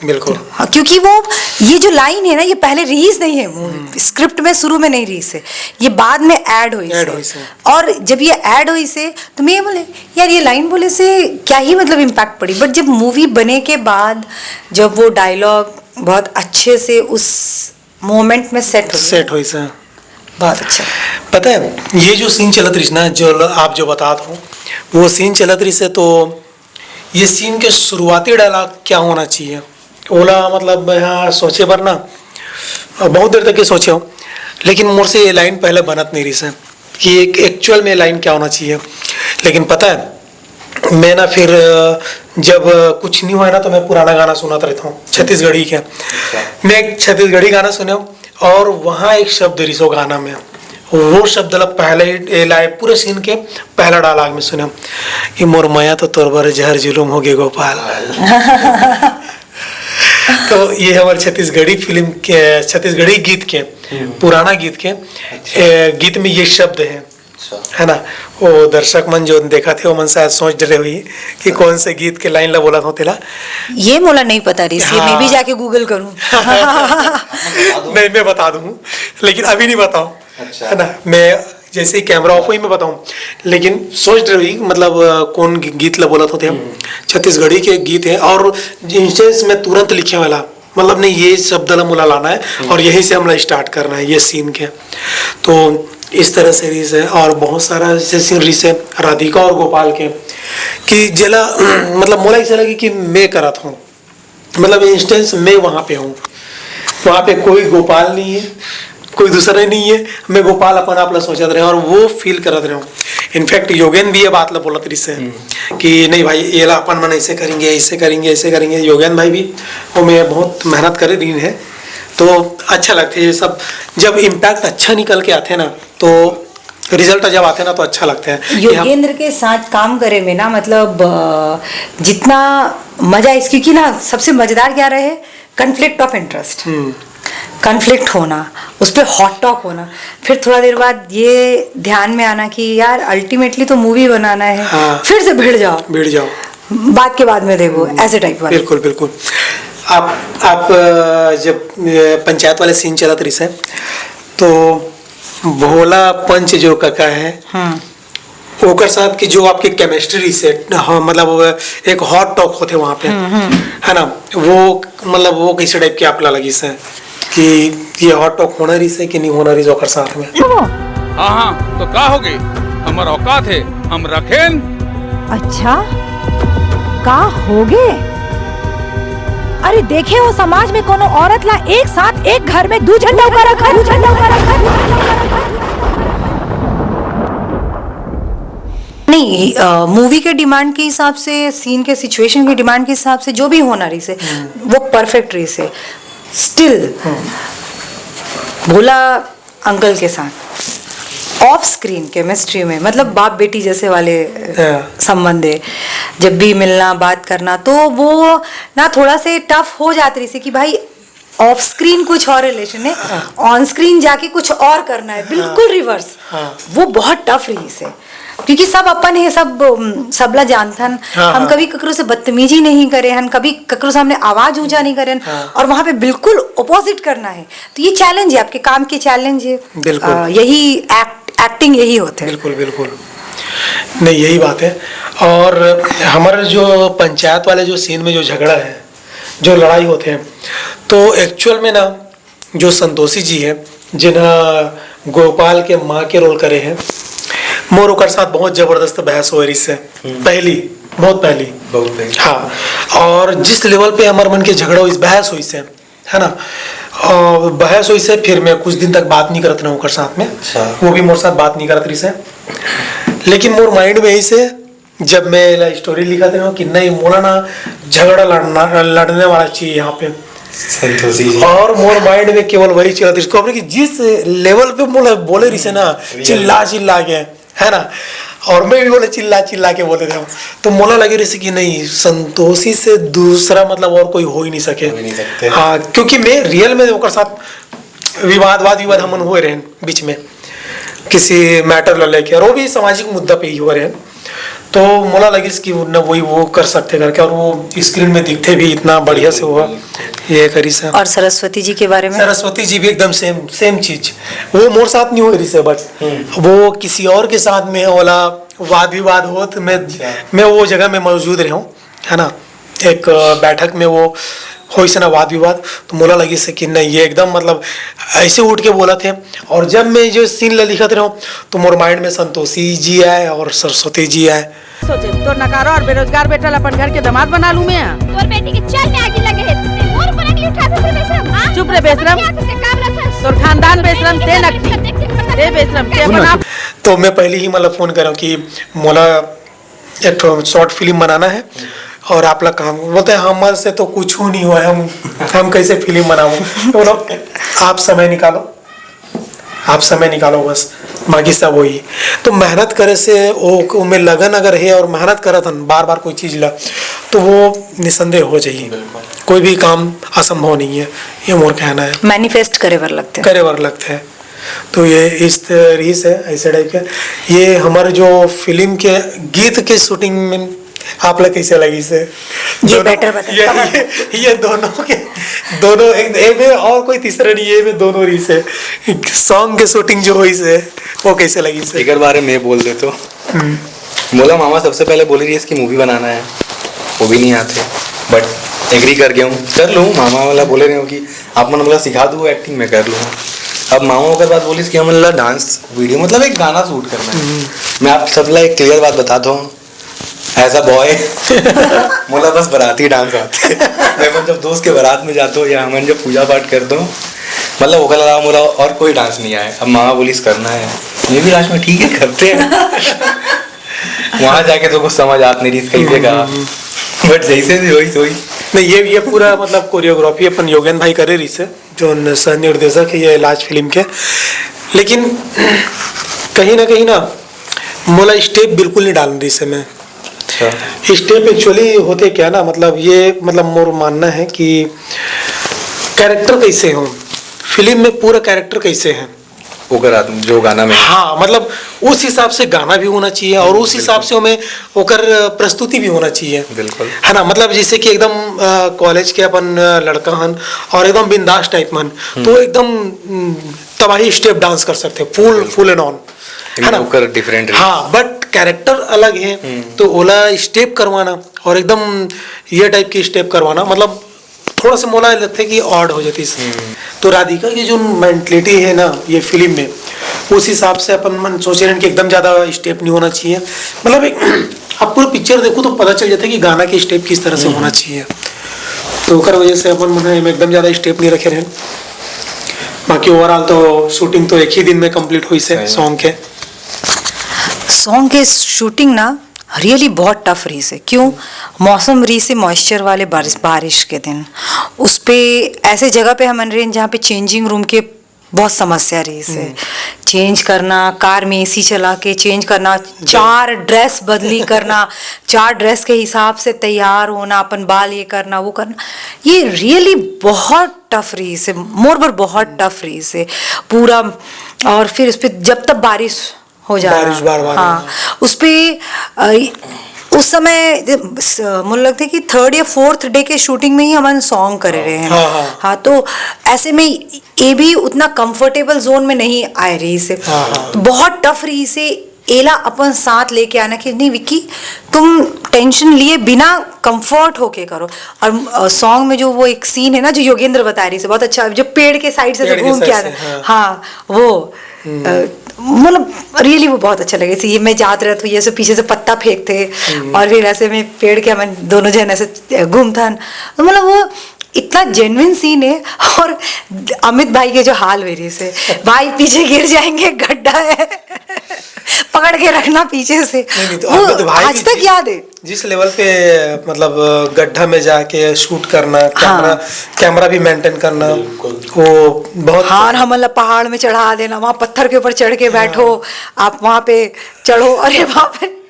बिल्कुल। हाँ, क्योंकि वो, ये जो लाइन है ना, ये पहले रिलीज नहीं है मूवी, स्क्रिप्ट में शुरू में नहीं रिलीज है, ये बाद में ऐड हुई ऐड से। हुई से। और जब ये ऐड हुई से, तो मैं ये बोले, यार, ये लाइन बोले से क्या ही, मतलब, इम्पैक्ट पड़ी, बट जब मूवी बने के बाद, जब वो डायलॉग बहुत अच्छे से उस मोमेंट में सेट हो, सेट हुई से। बहुत अच्छा। पता है, ये जो सीन चलत रही ना, जो ल-, आप जो बतात हो, वो सीन चलत रही से, तो ये सीन के शुरुआती डायलॉग क्या होना चाहिए, ओला, मतलब, मैं यहाँ सोचे बर ना, बहुत देर तक ये सोचे हूँ, लेकिन मोर से ये लाइन पहले बनत नहीं रही से कि एक एक्चुअल में लाइन क्या होना चाहिए। लेकिन पता है, मैं ना फिर, अ, जब, अ, कुछ नहीं हुआ है ना, तो मैं पुराना गाना सुनाता रहता हूँ छत्तीसगढ़ी के। मैं एक छत्तीसगढ़ी गाना सुने हूँ और वहाँ एक शब्द रिसो गाना में, वो शब्द ला पहले ही, ए, लाए पूरे सीन के पहला डायलॉग में सुने हूँ कि "मोर मया तो तोर बर जहर जुलूम हो गे गोपाल।" तो ये हमारे छत्तीसगढ़ी फिल्म के, छत्तीसगढ़ी गीत के, पुराना गीत के, ए, गीत में ये शब्द है। है ना? वो दर्शक मन जो देखत हे, ओमन शायद सोच डरे होही कि कौन से गीत के लाइन ला बोलत हों तेला। ये मोला नहीं पता रहिस, ये मैं भी हाँ। जाके Google करूँ। नहीं, मैं बता दूँ, लेकिन अभी नहीं बताऊँ। अच्छा। है ना, मैं जैसे ही कैमरा ऑफ होही, मैं बताऊँ। लेकिन सोच डरे होही, मतलब, अ, कौन गी-, गीत ला बोलत हों तेहा। हम्म। छत्तीसगढ़ी के गीत हे और इंस्टेंस में तुरंत लिखे वाला, मतलब, नहीं, ये शब्द ला मोला लाना हे हम्म। और यहीं से हमला स्टार्ट करना हे ये सीन के। तो इस तरह से रहिस हे और बहुत सारा ऐसे सीन रहिस हे राधिका और गोपाल के, कि जेला मतलब, मोला ऐसा लगे कि मैं करत हों, मतलब, इंस्टेंस मैं वहाँ पे हूँ, वहाँ पे कोई गोपाल नहीं है, कोई दूसरा नहीं है, मैं गोपाल अपन आप ला सोचत रहें और वो फील करत रहें। इनफैक्ट योगेन भी ये बात ला बोलत रहिस हे हम्म। कि नहीं भाई, ये ला अपन मन ऐसे करेंगे, ऐसे करेंगे, ऐसे करेंगे। योगेन भाई भी वो में बहुत मेहनत करे रहिन हे, तो अच्छा लगथे ये सब। जब इम्पैक्ट अच्छा निकल के आथे ना, तो रिजल्ट जब आथे ना, तो अच्छा लगथे कि हम योगेंद्र के साथ काम करे में ना, मतलब, अ, जितना मजा इस, क्योंकि ना, सबसे मजेदार क्या रहे, conflict of interest. Hmm. Conflict होना, उस पे हॉट टॉक होना, फिर थोड़ा देर बाद ये ध्यान में आना कि यार, अल्टीमेटली तो मूवी बनाना है, हाँ। फिर से भिड़ जाओ। भिड़ जाओ। बात के बाद में देखो, हम्म। ऐसे टाइप वाले। बिल्कुल, बिल्कुल। आप, आप, अ, जब, अ, पंचायत वाले सीन चलत रहिस हे, तो भोला पंच जो काका हे, हम्म। ओकर साथ की जो आपकी केमिस्ट्री से, हाँ, मतलब, एक हॉट टॉक होथे वहाँ पे, हम्म, हम्म। है ना, वो, मतलब, वो कैसे टाइप के आपला लगिस हे कि ये हॉट टॉक होना रहिस हे कि नहीं होना रहिस ओकर साथ में? हाँ, हाँ, तो का हो गए? हमर औकात हे, हम रखेन। अच्छा, का हो गए? अरे देखे हो, समाज में कोनो औरत ला एक साथ एक घर में दू झन डउका रखत, दू झन डउका रखत। नहीं, अ, मूवी के डिमांड के हिसाब से, सीन के सिचुएशन के डिमांड के हिसाब से जो भी होना रहिस हे, हम्म। वो परफेक्ट रहिस हे। स्टिल, हम्म। भोला अंकल के साथ ऑफ स्क्रीन केमिस्ट्री में, मतलब, बाप बेटी जैसे वाले, अ, हाँ। संबंध हे। जब भी मिलना, बात करना, तो वो ना थोड़ा से टफ हो जात रहिस हे कि भाई, ऑफ स्क्रीन कुछ और रिलेशन हे, हाँ। ऑन स्क्रीन जाके कुछ और करना हे, बिल्कुल हाँ। रिवर्स। हाँ। वो बहुत टफ रहिस हे, क्योंकि सब अपन हे, सब, उम, सबला जानथन। हाँ, हम हाँ। कभी ककरो से बदतमीजी नहीं करे हन, कभी ककरो सामने आवाज ऊंचा नहीं करे हन, हाँ। और वहाँ पे बिल्कुल अपोजिट करना हे। तो ये चैलेंज हे, आपके काम के चैलेंज हे। बिल्कुल। अ, यही एक्ट, एक्टिंग यही होथे। बिल्कुल, बिल्कुल। नहीं, यही बात हे। और हमर जो पंचायत वाले जो सीन में जो झगड़ा हे, जो लड़ाई होथे, तो एक्चुअल में ना, जो संतोषी जी हे, जिन्हा गोपाल के माँ के रोल करे हे, मोर ओकर साथ बहुत जबरदस्त बहस होए रहिस हे। हम्म। पहली, बहुत पहली। बहुत पहली। हाँ, और जिस लेवल पे हमर मन के झगड़ा होइस, बहस होइस हे, है ना, और बहस होइस हे, फिर मैं कुछ दिन तक बात नहीं करत रहें ओकर साथ में। अच्छा। वो भी मोर साथ बात नहीं करत रहिस हे, लेकिन मोर माइंड में ऐसे जब मैं एला स्टोरी लिखत रहेंव कि नहीं, मोला ना झगड़ा लड़ना, लड़ने वाला चाहिए यहाँ पे। संतोषी जी। और मोर माइंड में केवल वही चलत रहिस, काबर कि जिस लेवल पे मोला बोले रहिस हे ना, रियल। चिल्ला चिल्ला के, है ना, और मैं भी बोले चिल्ला चिल्ला के बोले रहेंव, तो मोला लगे रहिस कि नहीं, संतोषी से दूसरा, मतलब, और कोई हो ही नहीं सके। हो ही नहीं सकते। हाँ, क्योंकि मैं रियल में ओकर साथ विवाद, वाद विवाद हमन होए रहेन बीच में, किसी मैटर ला लेके, और वो भी सामाजिक मुद्दा पे ही होए रहेन। तो मोला लगिस कि न वही वो कर सकथे करके, और वो स्क्रीन में दिखथे भी इतना बढ़िया से, वो ये करिस हे। और सरस्वती जी के बारे में? सरस्वती जी भी एकदम सेम, सेम चीज। वो मोर साथ नहीं होए रहिस हे, but हम्म। वो किसी और के साथ में ओला वाद विवाद होत, मैं, अच्छा। मैं वो जगह में मौजूद रहेंव, है ना, एक, अ, बैठक में वो होइस ना वाद विवाद, तो मोला लगिस हे कि नहीं, ये एकदम, मतलब, ऐसे उठ के बोलत हे। और जब मैं जो सीन ला लिखत रहेंव, तो मोर माइंड में संतोषी जी आए और सरस्वती जी आए। सोचे, तोर नकारा और बेरोजगार बेटा ला अपन घर के दामाद बना लूं मैं। तोर बेटी के चल में आगी लगे हे, ते मोर ऊपर आगी उठा दे, बेशरम, हाँ? चुप रे बेशरम। क्या करते काम रखा? तोर खानदान बेशरम, ते नकली। ते बेशरम, ते सुनो, अपन आप। तो मैं पहले ही, मतलब, फोन करेंव कि मोला एक ठो शॉर्ट फिल्म बनाना है और आप लोग काम, बोलते हैं, "हमर से तो कुछ नहीं हुआ है, हम, हम कैसे फिल्म बनाबो?" तो बोलो, "आप समय निकालो, आप समय निकालो बस, बाकी सब वही।" तो मेहनत करे से वो, ओमे लगन अगर है और मेहनत करत हन बार-बार कोई चीज ला, तो वो निसंदेह हो जाइए। बिल्कुल। कोई भी काम असंभव नहीं है, ये मोर कहना है। मैनिफेस्ट करे बर लगथे। करे बर लगथे। तो ये इस त-, रहिस हे ऐसे टाइप के। ये हमर जो फिल्म के गीत के शूटिंग में आप ला कैसे लगिस हे? ये better बताइए। ये, ये, ये दोनों के, दोनों एक, एक में और कोई तीसरा नहीं है, ये में दोनों रहिस हे। सॉन्ग के शूटिंग जो होइस हे, वो कैसे लगिस हे? एकर बारे में बोल देतो। मोला मामा सबसे पहले बोले रहिस कि मूवी बनाना है, वो भी नहीं आते, बट एग्री कर गया हूँ, कर लूँ। मामा वाला बोले रहे हो कि आप मन मोला सिखा दो एक्टिंग, मैं कर लूँ। अब मामा ओकर बाद बोलिस कि हमन ला डांस वीडियो, मतलब एक गाना शूट करना है। मैं आप सब ला एक क्लियर बात बताता हूँ, एज अ बॉय मोला बस बाराती डांस आते। मैं अपन जब दोस्त के बारात में जाता हूँ या हमन जब पूजा पाठ करता हूँ, मतलब ओकर अलावा मोला और कोई डांस नहीं आए। अब मामा बोलिस करना है, मैं भी लास्ट में ठीक है करते हैं। वहां जाके तो कुछ समझ आत नहीं रहिस कैसे का, बट जैसे भी होइस होइस। नहीं, ये ये पूरा मतलब कोरियोग्राफी अपन योगेन भाई करे रहिस हे, जो न-, सह निर्देशक है ये लाज फिल्म के। लेकिन कहीं ना कहीं ना मोला स्टेप बिल्कुल नहीं डालना रहिस हे मैं। अच्छा। स्टेप एक्चुअली होते क्या ना, मतलब ये, मतलब मोर मानना है कि कैरेक्टर कैसे हो, फिल्म में पूरा कैरेक्टर कैसे है, ओकर आदमी जो गाना में हाँ, मतलब उस हिसाब से गाना भी होना चाहिए और उस हिसाब से हमें ओकर प्रस्तुति भी होना चाहिए। बिल्कुल। है ना, मतलब जैसे कि एकदम कॉलेज के अपन अ, लड़का हन और एकदम बिंदास टाइप मन, तो एकदम हम्म, तबाही स्टेप डांस कर सकते हैं, फुल फुल एंड ऑन, है ना। ओकर डिफरेंट हाँ, बट कैरेक्टर अलग है, तो ओला स्टेप करवाना और एकदम ये टाइप की स्टेप करवाना, मतलब थोड़ा सा मोला लगता है कि ऑड हो जाती है। तो राधिका की जो मेंटलिटी है ना ये फिल्म में, उस हिसाब से अपन मन सोचे रहेन कि एकदम ज़्यादा स्टेप नहीं होना चाहिए। मतलब एक आप पूरा पिक्चर देखो तो पता चल जाता है कि गाना के स्टेप किस तरह से होना चाहिए। तो ओकर वजह से अपन मन एकदम ज़्यादा स्टेप नहीं रखे रहेन। बाकी ओवरऑल तो शूटिंग तो एक ही दिन में कंप्लीट होइस हे सही। सॉन्ग के। सॉन्ग के शूटिंग ना रियली बहुत टफ रहिस हे। क्यों? मौसम रहिस हे मॉइस्चर वाले बारिश, बारिश के दिन। उस पे ऐसे जगह पे हमन रहेन जहाँ पे चेंजिंग रूम के बहुत समस्या रहिस हे। चेंज करना, कार में एसी चला के चेंज करना, चार ड्रेस बदली करना, चार ड्रेस के हिसाब से तैयार होना, अपन बाल ये करना वो करना, ये रियली बहुत टफ रहिस हे, मोर बर बहुत टफ रहिस हे पूरा। और फिर उस पे जब तब बारिश हो जाना। बारिश बार-बार हाँ, होना। उस पे अ, उस समय स-, मुझे लगता है कि थर्ड या फोर्थ डे के शूटिंग में ही हमन सॉन्ग करे रहेन। हाँ, हाँ। हाँ, तो ऐसे में ये भी उतना कंफर्टेबल जोन में नहीं आए रहिस हे। हाँ, हाँ। तो बहुत टफ रहिस हे एला अपन साथ लेके आना कि नहीं विक्की, तुम टेंशन लिए बिना कंफर्ट होके करो। और सॉन्ग में जो वो एक सीन है ना जो योगेंद्र बता रहिस हे, बहुत अच्छा, जो पेड़ के साइड से पेड़ के घूम के साइड आना। से, हाँ। हाँ, वो अ, मतलब रियली वो बहुत अच्छा लगे। ऐसे ये मैं जात रहत हूँ, ये ऐसे पीछे से पत्ता फेंकते और फिर ऐसे में पेड़ के हमन दोनों जन ऐसे घूमथन, तो मतलब वो इतना जेन्युइन सीन है। और अमित भाई के जो हाल हुए रहिस हे, भाई पीछे गिर जाएंगे, गड्ढा है, पकड़ के रखना पीछे से। नहीं, नहीं, तो वो अमित भाई आज भी तक जिस- याद है। जिस लेवल पे मतलब गड्ढा में जाके शूट करना, कैमरा, कैमरा भी मेंटेन करना, वो बहुत हाँ, और हमन ला पहाड़ में चढ़ा देना, वहाँ पत्थर के ऊपर चढ़ के बैठो, आप वहाँ पे चढ़ो, अरे वहाँ पे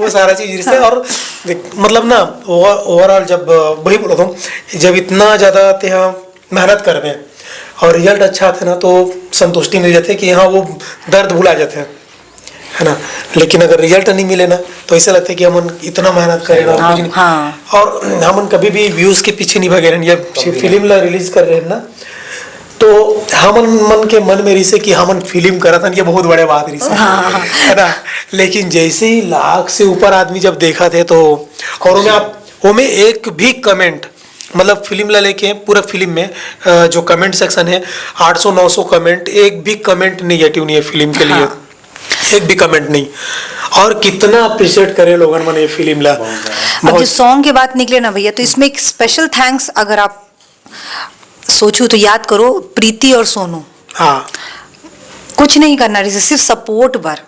वो सारा चीज रिश्ते। और देख, मतलब ना, ओवरऑल जब वही बोला था, जब इतना ज्यादा ते हाँ मेहनत करबे और रिजल्ट अच्छा आथे ना, तो संतुष्टि मिल जाथे कि हाँ, वो दर्द भुला जाथे, है ना। लेकिन अगर रिजल्ट नहीं मिले ना, तो ऐसा लगता है कि हमन इतना मेहनत करे ना, हाँ, कुछ नहीं। हाँ। और हमन कभी भी व्यूज के पीछे नहीं भागे रहन। ये फिल्म ला रिलीज कर रहे हैं ना, तो हमन मन के मन में रहिस हे कि हमन फिल्म करत हन, ये बहुत बड़े बात रहिस हे, है ना। लेकिन जैसे ही लाख से ऊपर आदमी जब देखथे तो, और ओमे आप, ओमे एक भी कमेंट, मतलब फिल्म ला लेके पूरा फिल्म में अ, जो कमेंट सेक्शन है, आठ सौ नौ सौ कमेंट, एक भी कमेंट नेगेटिव नहीं है फिल्म के लिए, हाँ। एक भी कमेंट नहीं। और कितना अप्रिशिएट करे लोगन मन ये फिल्म ला। अब जो सॉन्ग की बात निकले ना भैया, तो इसमें एक स्पेशल थैंक्स अगर आप सोचो तो याद करो प्रीति और सोनू। हाँ। कुछ नहीं करना रहिस हे, सिर्फ सपोर्ट बर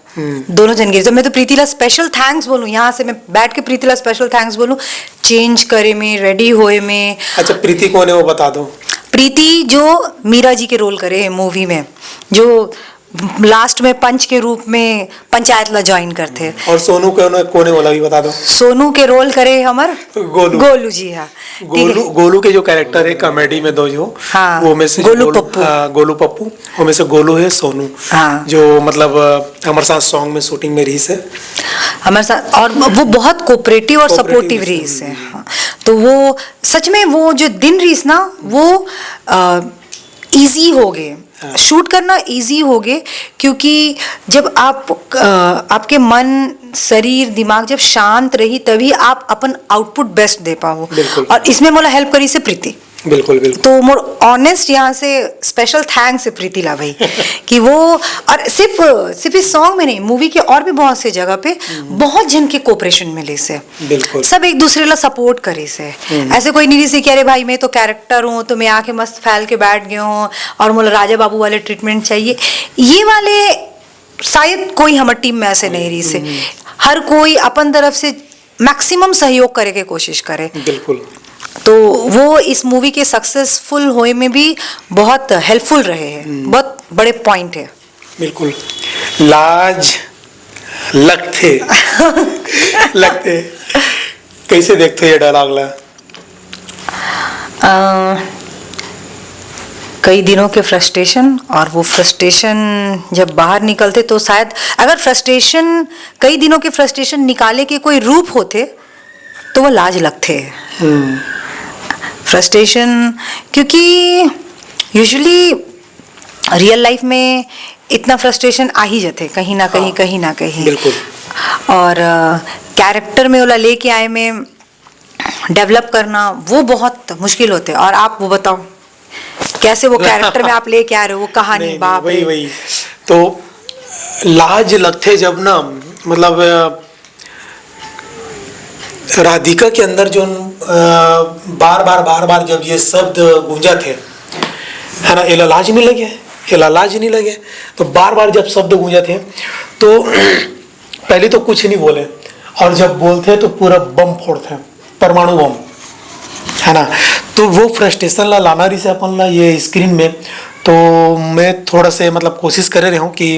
दोनों जन के। तो मैं तो प्रीति ला स्पेशल थैंक्स बोलूँ, यहाँ से मैं बैठ के प्रीति ला स्पेशल थैंक्स बोलूँ, चेंज करे में, रेडी होए में। अच्छा, प्रीति कौन है वो बता दो। प्रीति जो मीरा जी के रोल करे है मूवी में, जो लास्ट में पंच के रूप में पंचायत ला ज्वाइन करथे। और सोनू के ओला कोन हे, ओला भी बता दो। सोनू के रोल करे हमर गोलू। गोलू जी हा। गोलू, गोलू के जो कैरेक्टर है कॉमेडी में दो जो, हाँ, वो में से गोलू पप्पू। हाँ, गोलू पप्पू, वो में से गोलू है सोनू, हाँ। जो मतलब अ, हमारे साथ सॉन्ग में शूटिंग में रही से। हमारे साथ, और वो बहुत कोऑपरेटिव और कोऑपरेटिव सपोर्टिव रही रही से। हाँ। तो वो सच में वो जो दिन रही ना, वो इजी हो गए। शूट करना इजी हो गए, क्योंकि जब आप अ, आपके मन, शरीर, दिमाग जब शांत रही, तभी आप अपन आउटपुट बेस्ट दे पाओ। बिल्कुल। और इसमें मोला हेल्प करी से प्रीति। बिल्कुल, बिल्कुल। तो मोर ऑनेस्ट यहाँ से स्पेशल थैंक्स है प्रीति ला भाई कि वो, और सिर्फ सिर्फ इस सॉन्ग में नहीं, मूवी के और भी बहुत से जगह पे बहुत जन के कोऑपरेशन मिले से। बिल्कुल। सब एक दूसरे ला सपोर्ट करे से। ऐसे कोई नहीं रही से कि अरे भाई, मैं तो कैरेक्टर हूँ, तो मैं आके मस्त फैल के बैठ गया हूँ और मोला राजा बाबू वाले ट्रीटमेंट चाहिए। ये वाले शायद कोई हमारी टीम में ऐसे नहीं रही से। हर कोई अपन तरफ से मैक्सिमम सहयोग करे के कोशिश करे। बिल्कुल। तो वो इस मूवी के सक्सेसफुल होए में भी बहुत हेल्पफुल रहे हैं। बहुत बड़े पॉइंट है। बिल्कुल। लाज लगथे। लगथे। कैसे देखते हो ये डायलॉग ला? अ, कई दिनों के फ्रस्ट्रेशन, और वो फ्रस्ट्रेशन जब बाहर निकलते तो शायद, अगर फ्रस्ट्रेशन, कई दिनों के फ्रस्ट्रेशन निकाले के कोई रूप होते तो वो लाज लगथे। फ्रस्ट्रेशन, क्योंकि यूजुअली रियल लाइफ में इतना फ्रस्ट्रेशन आ ही जाते कहीं ना कहीं, हाँ, कहीं ना कहीं। बिल्कुल। और कैरेक्टर में ओला लेके आए में डेवलप करना वो बहुत मुश्किल होते। और आप वो बताओ, कैसे वो कैरेक्टर में आप लेके आ रहे हो वो कहानी? नहीं, बाप वही रे। वही। तो लाज लगथे जब ना, मतलब अ, राधिका के अंदर जो अ, बार बार बार बार जब ये शब्द गूंजा थे, है ना, एला लाज नहीं लगे, एला लाज नहीं लगे। तो बार बार जब शब्द गूंजा थे तो पहले तो कुछ नहीं बोले, और जब बोलते हैं तो पूरा बम फोड़ते हैं, परमाणु बम, है ना। तो वो फ्रस्ट्रेशन ला लाना रही से अपन ला ये स्क्रीन में। तो मैं थोड़ा से मतलब कोशिश करे रहे हूँ कि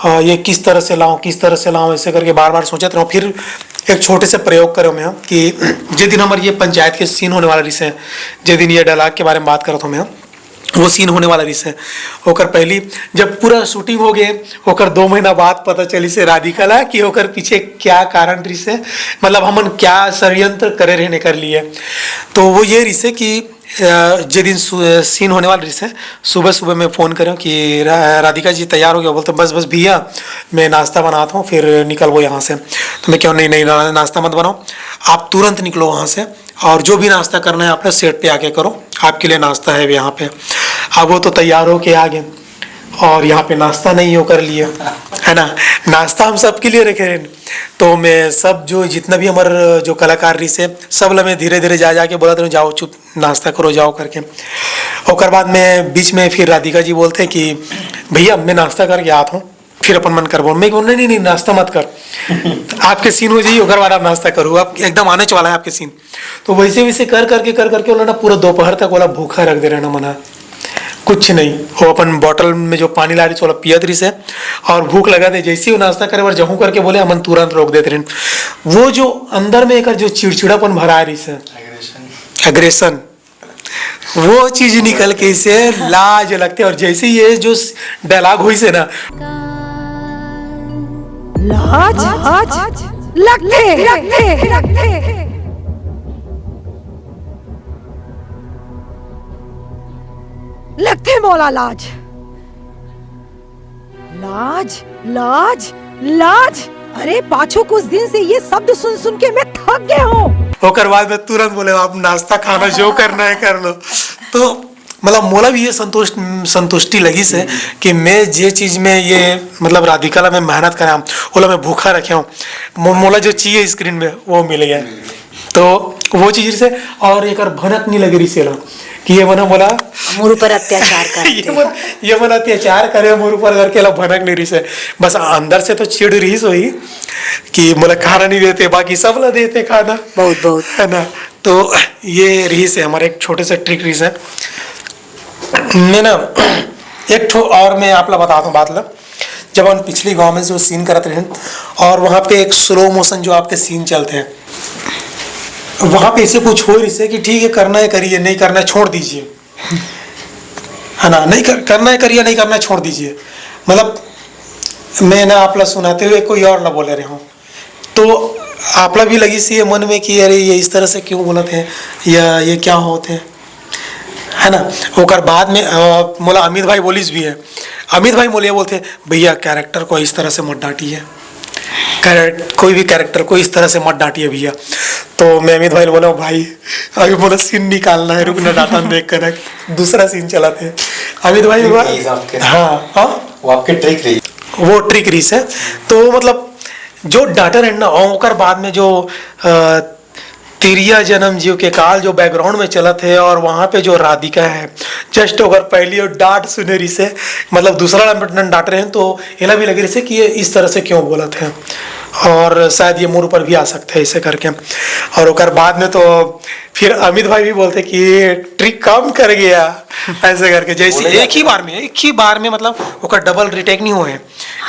अ, ये किस तरह से लाऊं, किस तरह से लाऊं, ऐसे करके बार बार सोचत रहे हूँ। फिर एक छोटे से प्रयोग करे मैं कि जे दिन हमारे ये पंचायत के सीन होने वाला रही से, जे दिन ये डायलॉग के बारे में बात करत हूँ मैं, वो सीन होने वाला रही से, ओकर पहली जब पूरा शूटिंग हो गए, ओकर दो महीना बाद पता चली से राधिका ला कि ओकर पीछे क्या कारण रही से, मतलब हमन क्या षड्यंत्र करे रहने कर लिए। तो वो ये रही से कि अ, जे दिन सु-, सीन होने वाला रही से, सुबह सुबह मैं फ़ोन करे कि रा-, राधिका जी तैयार हो गया? बोलते बस बस भैया, मैं नाश्ता बनाता हूँ, फिर निकलबो यहाँ से। तो मैं कहूँ नहीं नहीं ना, नाश्ता मत बनाओ, आप तुरंत निकलो वहाँ से, और जो भी नाश्ता करना है अपने सेट पे आके करो, आपके लिए नाश्ता है यहाँ पे। अब वो तो तैयार होके आ गए और यहाँ पे नाश्ता नहीं हो कर लिए, है ना, नाश्ता हम सबके लिए रखे हैं। तो मैं सब जो जितना भी हमारे जो कलाकार रही से, सब ला मैं धीरे धीरे जा जाके बोला था, जाओ चुप, नाश्ता करो, जाओ करके। ओकर बाद में बीच में फिर राधिका जी बोलते कि भैया मैं नाश्ता करके आता हूँ, फिर अपन मन करबो। मैं कहूँ नहीं नहीं नहीं, नाश्ता मत कर, आपके सीन हो जाइए, ओकर बाद आप नाश्ता करो, आप एकदम आने वाला है आपके सीन। तो वैसे वैसे कर करके कर करके ओला ना पूरा दोपहर तक ओला भूखा रख दे रहना मना, कुछ नहीं। वो अपन बॉटल में जो पानी ला रही से ओला पियत रही से, और भूख लगा दे, जैसे ही वो नाश्ता करे बर जहूँ करके बोले, हमन तुरंत रोक देते रहे। वो जो अंदर में एक जो चिड़चिड़ापन भरा रही से, एग्रेशन, वो चीज निकल के इसे लाज लगते। और जैसे ही ये जो डायलॉग हुई से ना, लाज, लाज लगथे, लगथे, लगथे, लगथे मोला लाज। लाज, लाज, लाज। अरे पाछू कुछ दिन से ये शब्द सुन सुन के मैं थक गया हूँ। ओकर बाद में तुरंत बोले, आप नाश्ता खाना जो करना है कर लो। तो मतलब मोला भी ये संतुष्ट संतुष्टि लगी से कि मैं जे चीज में ये मतलब राधिका ला मैं मेहनत करा, ओला मैं भूखा रखे हूँ, मो-, मोला जो चाहिए स्क्रीन में वो मिल गया। तो वो चीज से और एक भनक नहीं लगे रही सेला कि ये मना बोला मोर ऊपर अत्याचार ये करते। मन ये मन अत्याचार करे मोर ऊपर करके ला भनक नहीं रही से। बस अंदर से तो चिड़ रही सोई कि मोला खाना नहीं देते, बाकी सब ला देते खाना, बहुत, बहुत। है ना। तो ये रही से हमारे एक छोटे से ट्रिक रही से। मैं ना एक ठो और मैं आप ला बतात हूँ बात ला। जब हम पिछली गांव में जो सीन करत रहेन और वहाँ पे एक स्लो मोशन जो आपके सीन चलते हैं, वहाँ पे ऐसे कुछ हो रही से कि ठीक है, करना है करिए, नहीं करना है छोड़ दीजिए, है ना? नहीं कर, करना है करिए, नहीं करना है छोड़ दीजिए। मतलब, मैं ना आप ला सुनाते हुए कोई और ला बोले रहे हूँ, तो आप ला भी लगी सी ये मन में कि अरे, ये इस तरह से क्यों बोलत है या ये क्या होत है, है ना? ओकर बाद में, अ, मोला अमित भाई बोलिस भी है। अमित भाई मोला ये बोलते, "भैया, कैरेक्टर को इस तरह से मत डांटिए, कैरेक्ट-, कोई भी कैरेक्टर को इस तरह से मत डांटिए भैया।" तो मैं अमित भाई बोला, "भाई, अभी मोला सीन निकालना है, रुक ना, डाटा देख कर दूसरा सीन चलाते हैं।" अमित भाई बोला, आपके हाँ, हाँ, वो आपके ट्रिक रही। वो ट्रिक रही से। तो मतलब, जो डाटा रहना, ओकर बाद में जो, अ, तिरिया जन्म जीव के काल जो बैकग्राउंड में चलत है और वहाँ पे जो राधिका है, जस्ट ओकर पहली और डांट सुने रही से, मतलब, दूसरा डांट रहे हैं, तो एला भी लगे रही से कि ये इस तरह से क्यों बोलत है और शायद ये मोर ऊपर भी आ सकता है, ऐसे करके। और ओकर बाद में तो फिर अमित भाई भी बोलते कि ये ट्रिक काम कर गया, ऐसे करके। जैसे एक ही बार में, एक ही बार में, मतलब, ओकर डबल रिटेक नहीं हुए,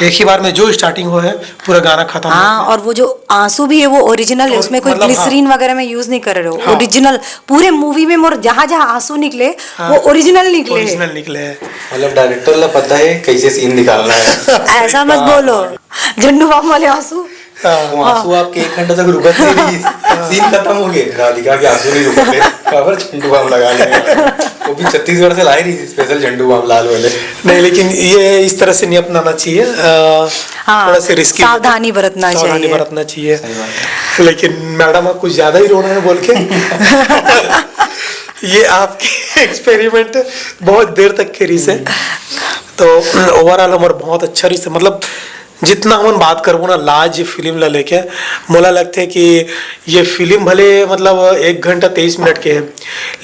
एक ही बार में जो स्टार्टिंग हो है, पूरा गाना खत्म हो हाँ, है। और वो जो आंसू भी है, वो ओरिजिनल है, और उसमें कोई मतलब, हाँ। ग्लिसरीन वगैरह में यूज नहीं कर रहे हो, हाँ। ओरिजिनल। पूरे मूवी में मोर जहाँ जहाँ आंसू निकले, हाँ। वो ओरिजिनल निकले। ओरिजिनल निकले हैं। मतलब, डायरेक्टर ला पता है कैसे सीन निकालना है। ऐसा मत हाँ। बोलो, झंडू बाम वाले आंसू। हाँ। वो आंसू आपके एक घंटा तक रुकत नहीं रही, सीन खत्म हो गए, राधिका के आंसू नहीं रुकते, काबर झंडू बाम लगा ले। वो भी छत्तीसगढ़ से लाई रही थी स्पेशल झंडू बाम लाल वाले। नहीं, लेकिन ये इस तरह से नहीं अपनाना चाहिए, अ, हाँ, थोड़ा सा रिस्की। सावधानी बरतना सावधानी चाहिए। बरतना चाहिए। सही बात है। लेकिन मैडम, आप कुछ ज्यादा ही रोना है बोल के। ये आपके एक्सपेरिमेंट बहुत देर तक के रही से। तो ओवरऑल हमार बहुत अच्छा रही से, मतलब, जितना हमन बात करबो ना लाज फिल्म ला लेके, मोला लगथे कि ये फिल्म भले, मतलब, एक घंटा तेईस मिनट के है,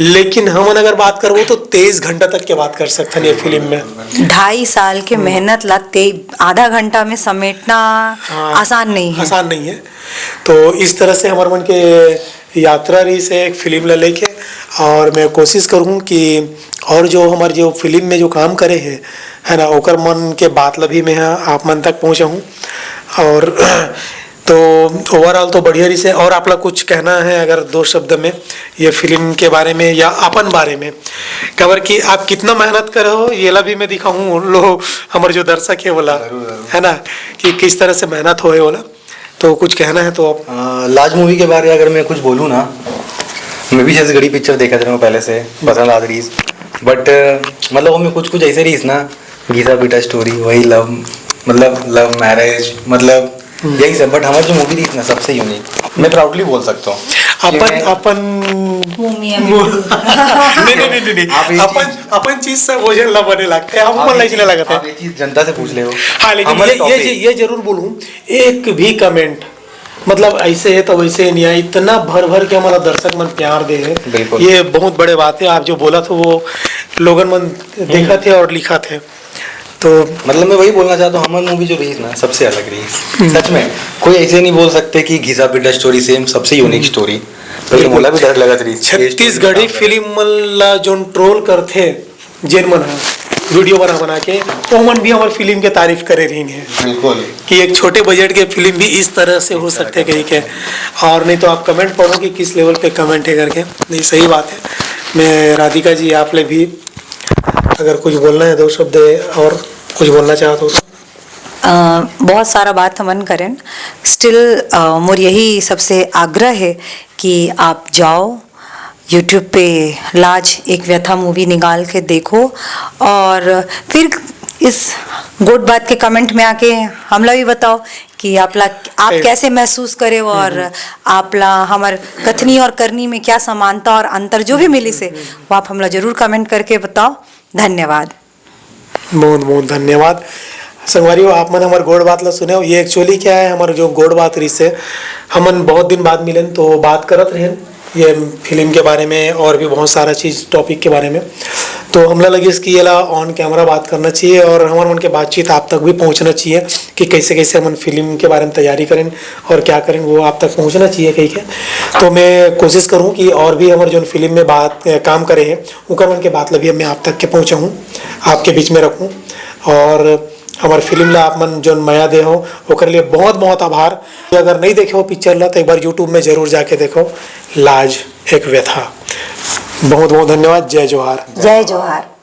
लेकिन हमन अगर बात करबो तो तेईस घंटा तक के बात कर सकथन ये फिल्म में। ढाई साल के हम्म। मेहनत ला ते-, आधा घंटा में समेटना हाँ, आसान नहीं है। आसान नहीं है। तो इस तरह से हमारे मन के यात्रा रही से एक फिल्म ला लेके, और मैं कोशिश करूँ कि और जो हमारे जो फिल्म में जो काम करे हैं, है ना, ओकर मन के बात ला भी मैं ह आप मन तक पहुँचाहूँ। और तो ओवरऑल तो बढ़िया रही से। और आप ला कुछ कहना है अगर दो शब्द में ये फिल्म के बारे में या अपन बारे में, काबर कि आप कितना मेहनत करे हो, ये ला भी मैं दिखाऊँ उन लोग, हमारे जो दर्शक है, बोला, जरूर, जरूर। है ना, कि किस तरह से मेहनत होए वाला। तो कुछ कहना है तो आप। अ, लाज मूवी के बारे अगर मैं कुछ बोलूँ ना, मैं भी छत्तीसगढ़ी पिक्चर देखत रहे हूँ पहले से, पसंद आत रहीस। बट, अ, मतलब, ओमे कुछ कुछ ऐसे रहीस ना, घिसा पिटा स्टोरी, वही लव, मतलब, लव मैरिज, मतलब, हम्म। यही सब। बट हमारी जो मूवी रहीस ना, सबसे यूनिक, मैं प्राउडली बोल सकता हूँ कि अपन, मैं अपन भूमि या वो मिट्टी। नहीं, नहीं, नहीं, नहीं, नहीं। आप ये अपन, चीज अपन चीज से भोजन ला बने लगते हैं, हम आप अपन ये लाइफ में चीज, लगते हैं। आप ये चीज जनता से पूछ ले हो। हाँ, लेकिन हमारे ये, ये टॉपिक जी-, ये जरूर बोलूँ, एक भी कमेंट, मतलब, ऐसे है तो वैसे नहीं आए, इतना भर भर के हमारा दर्शक मन प्यार दे है। बिल्कुल। ये बहुत बड़े बात है। आप जो बोला था, वो लोगन मन देखा हम्म। थे और लिखा थे। तो मतलब, मैं वही बोलना चाहता हूँ, हमारी मूवी जो रहीस ना, सबसे अलग रहीस। हम्म। सच में, कोई ऐसे नहीं बोल सकते कि घिसा पिटा स्टोरी सेम, सबसे यूनिक हम्म। स्टोरी। तो ये बिल्कुल। बोला भी डर लगा रहीस। छत्तीसगढ़ी फिल्म मन ला जोन ट्रोल करथे, जेन मन ह वीडियो बना बना के, ओमन भी हमर फिल्म के तारीफ करे रहिन हे बिल्कुल। कि एक छोटे बजट के फिल्म भी इस तरह से हो सकते कही के। और नहीं तो आप कमेंट पढ़ो कि किस लेवल पे कमेंट है करके। नहीं, सही बात है। मैं, राधिका जी, आप ले भी अगर कुछ बोलना है, दो शब्द और कुछ बोलना चाहत हो तो। अ, बहुत सारा बात हमन करेन। स्टिल, अ, मोर यही सबसे आग्रह है कि आप जाओ, YouTube पे लाज एक व्यथा मूवी निकाल के देखो और फिर इस गुड बात के कमेंट में आके हमला भी बताओ कि आप ला, आप ए- कैसे महसूस करे हो और हम्म, हम्म। आप ला हमर कथनी और करनी में क्या समानता और अंतर जो भी मिलिस हे, हम्म, हम्म। वो आप हमला जरूर कमेंट करके बताओ। धन्यवाद। बहुत बहुत धन्यवाद। संगवारी हो, आप मन हमर गोड़ बात ला सुने हो। ये एक्चुअली क्या है, हमर जो गोड़ बात रहिस हे, हमन बहुत दिन बाद मिलेन तो बात करत रहेन, ये फिल्म के बारे में और भी बहुत सारा चीज़, टॉपिक के बारे में। तो हमला लगिस कि एला ऑन कैमरा बात करना चाहिए और हमर मन के बातचीत आप तक भी पहुंचना चाहिए कि कैसे कैसे हमन फिल्म के बारे में तैयारी करें और क्या करें, वो आप तक पहुंचना चाहिए कहिके। तो मैं कोशिश करूं कि और भी हमर जोन फिल्म में बात, अ, काम करे हैं, ओकर मन के बात ला भी मैं आप तक के पहुंचाऊं, आपके बीच में रखूं। और हमर फिल्म ला आप मन जोन मया दे हो, ओकर लिए बहुत बहुत आभार। अगर नहीं देखे हो पिक्चर ला, तो एक बार YouTube में जरूर जाके देखो, लाज एक व्यथा। बहुत बहुत धन्यवाद। जय जोहार। जय जोहार।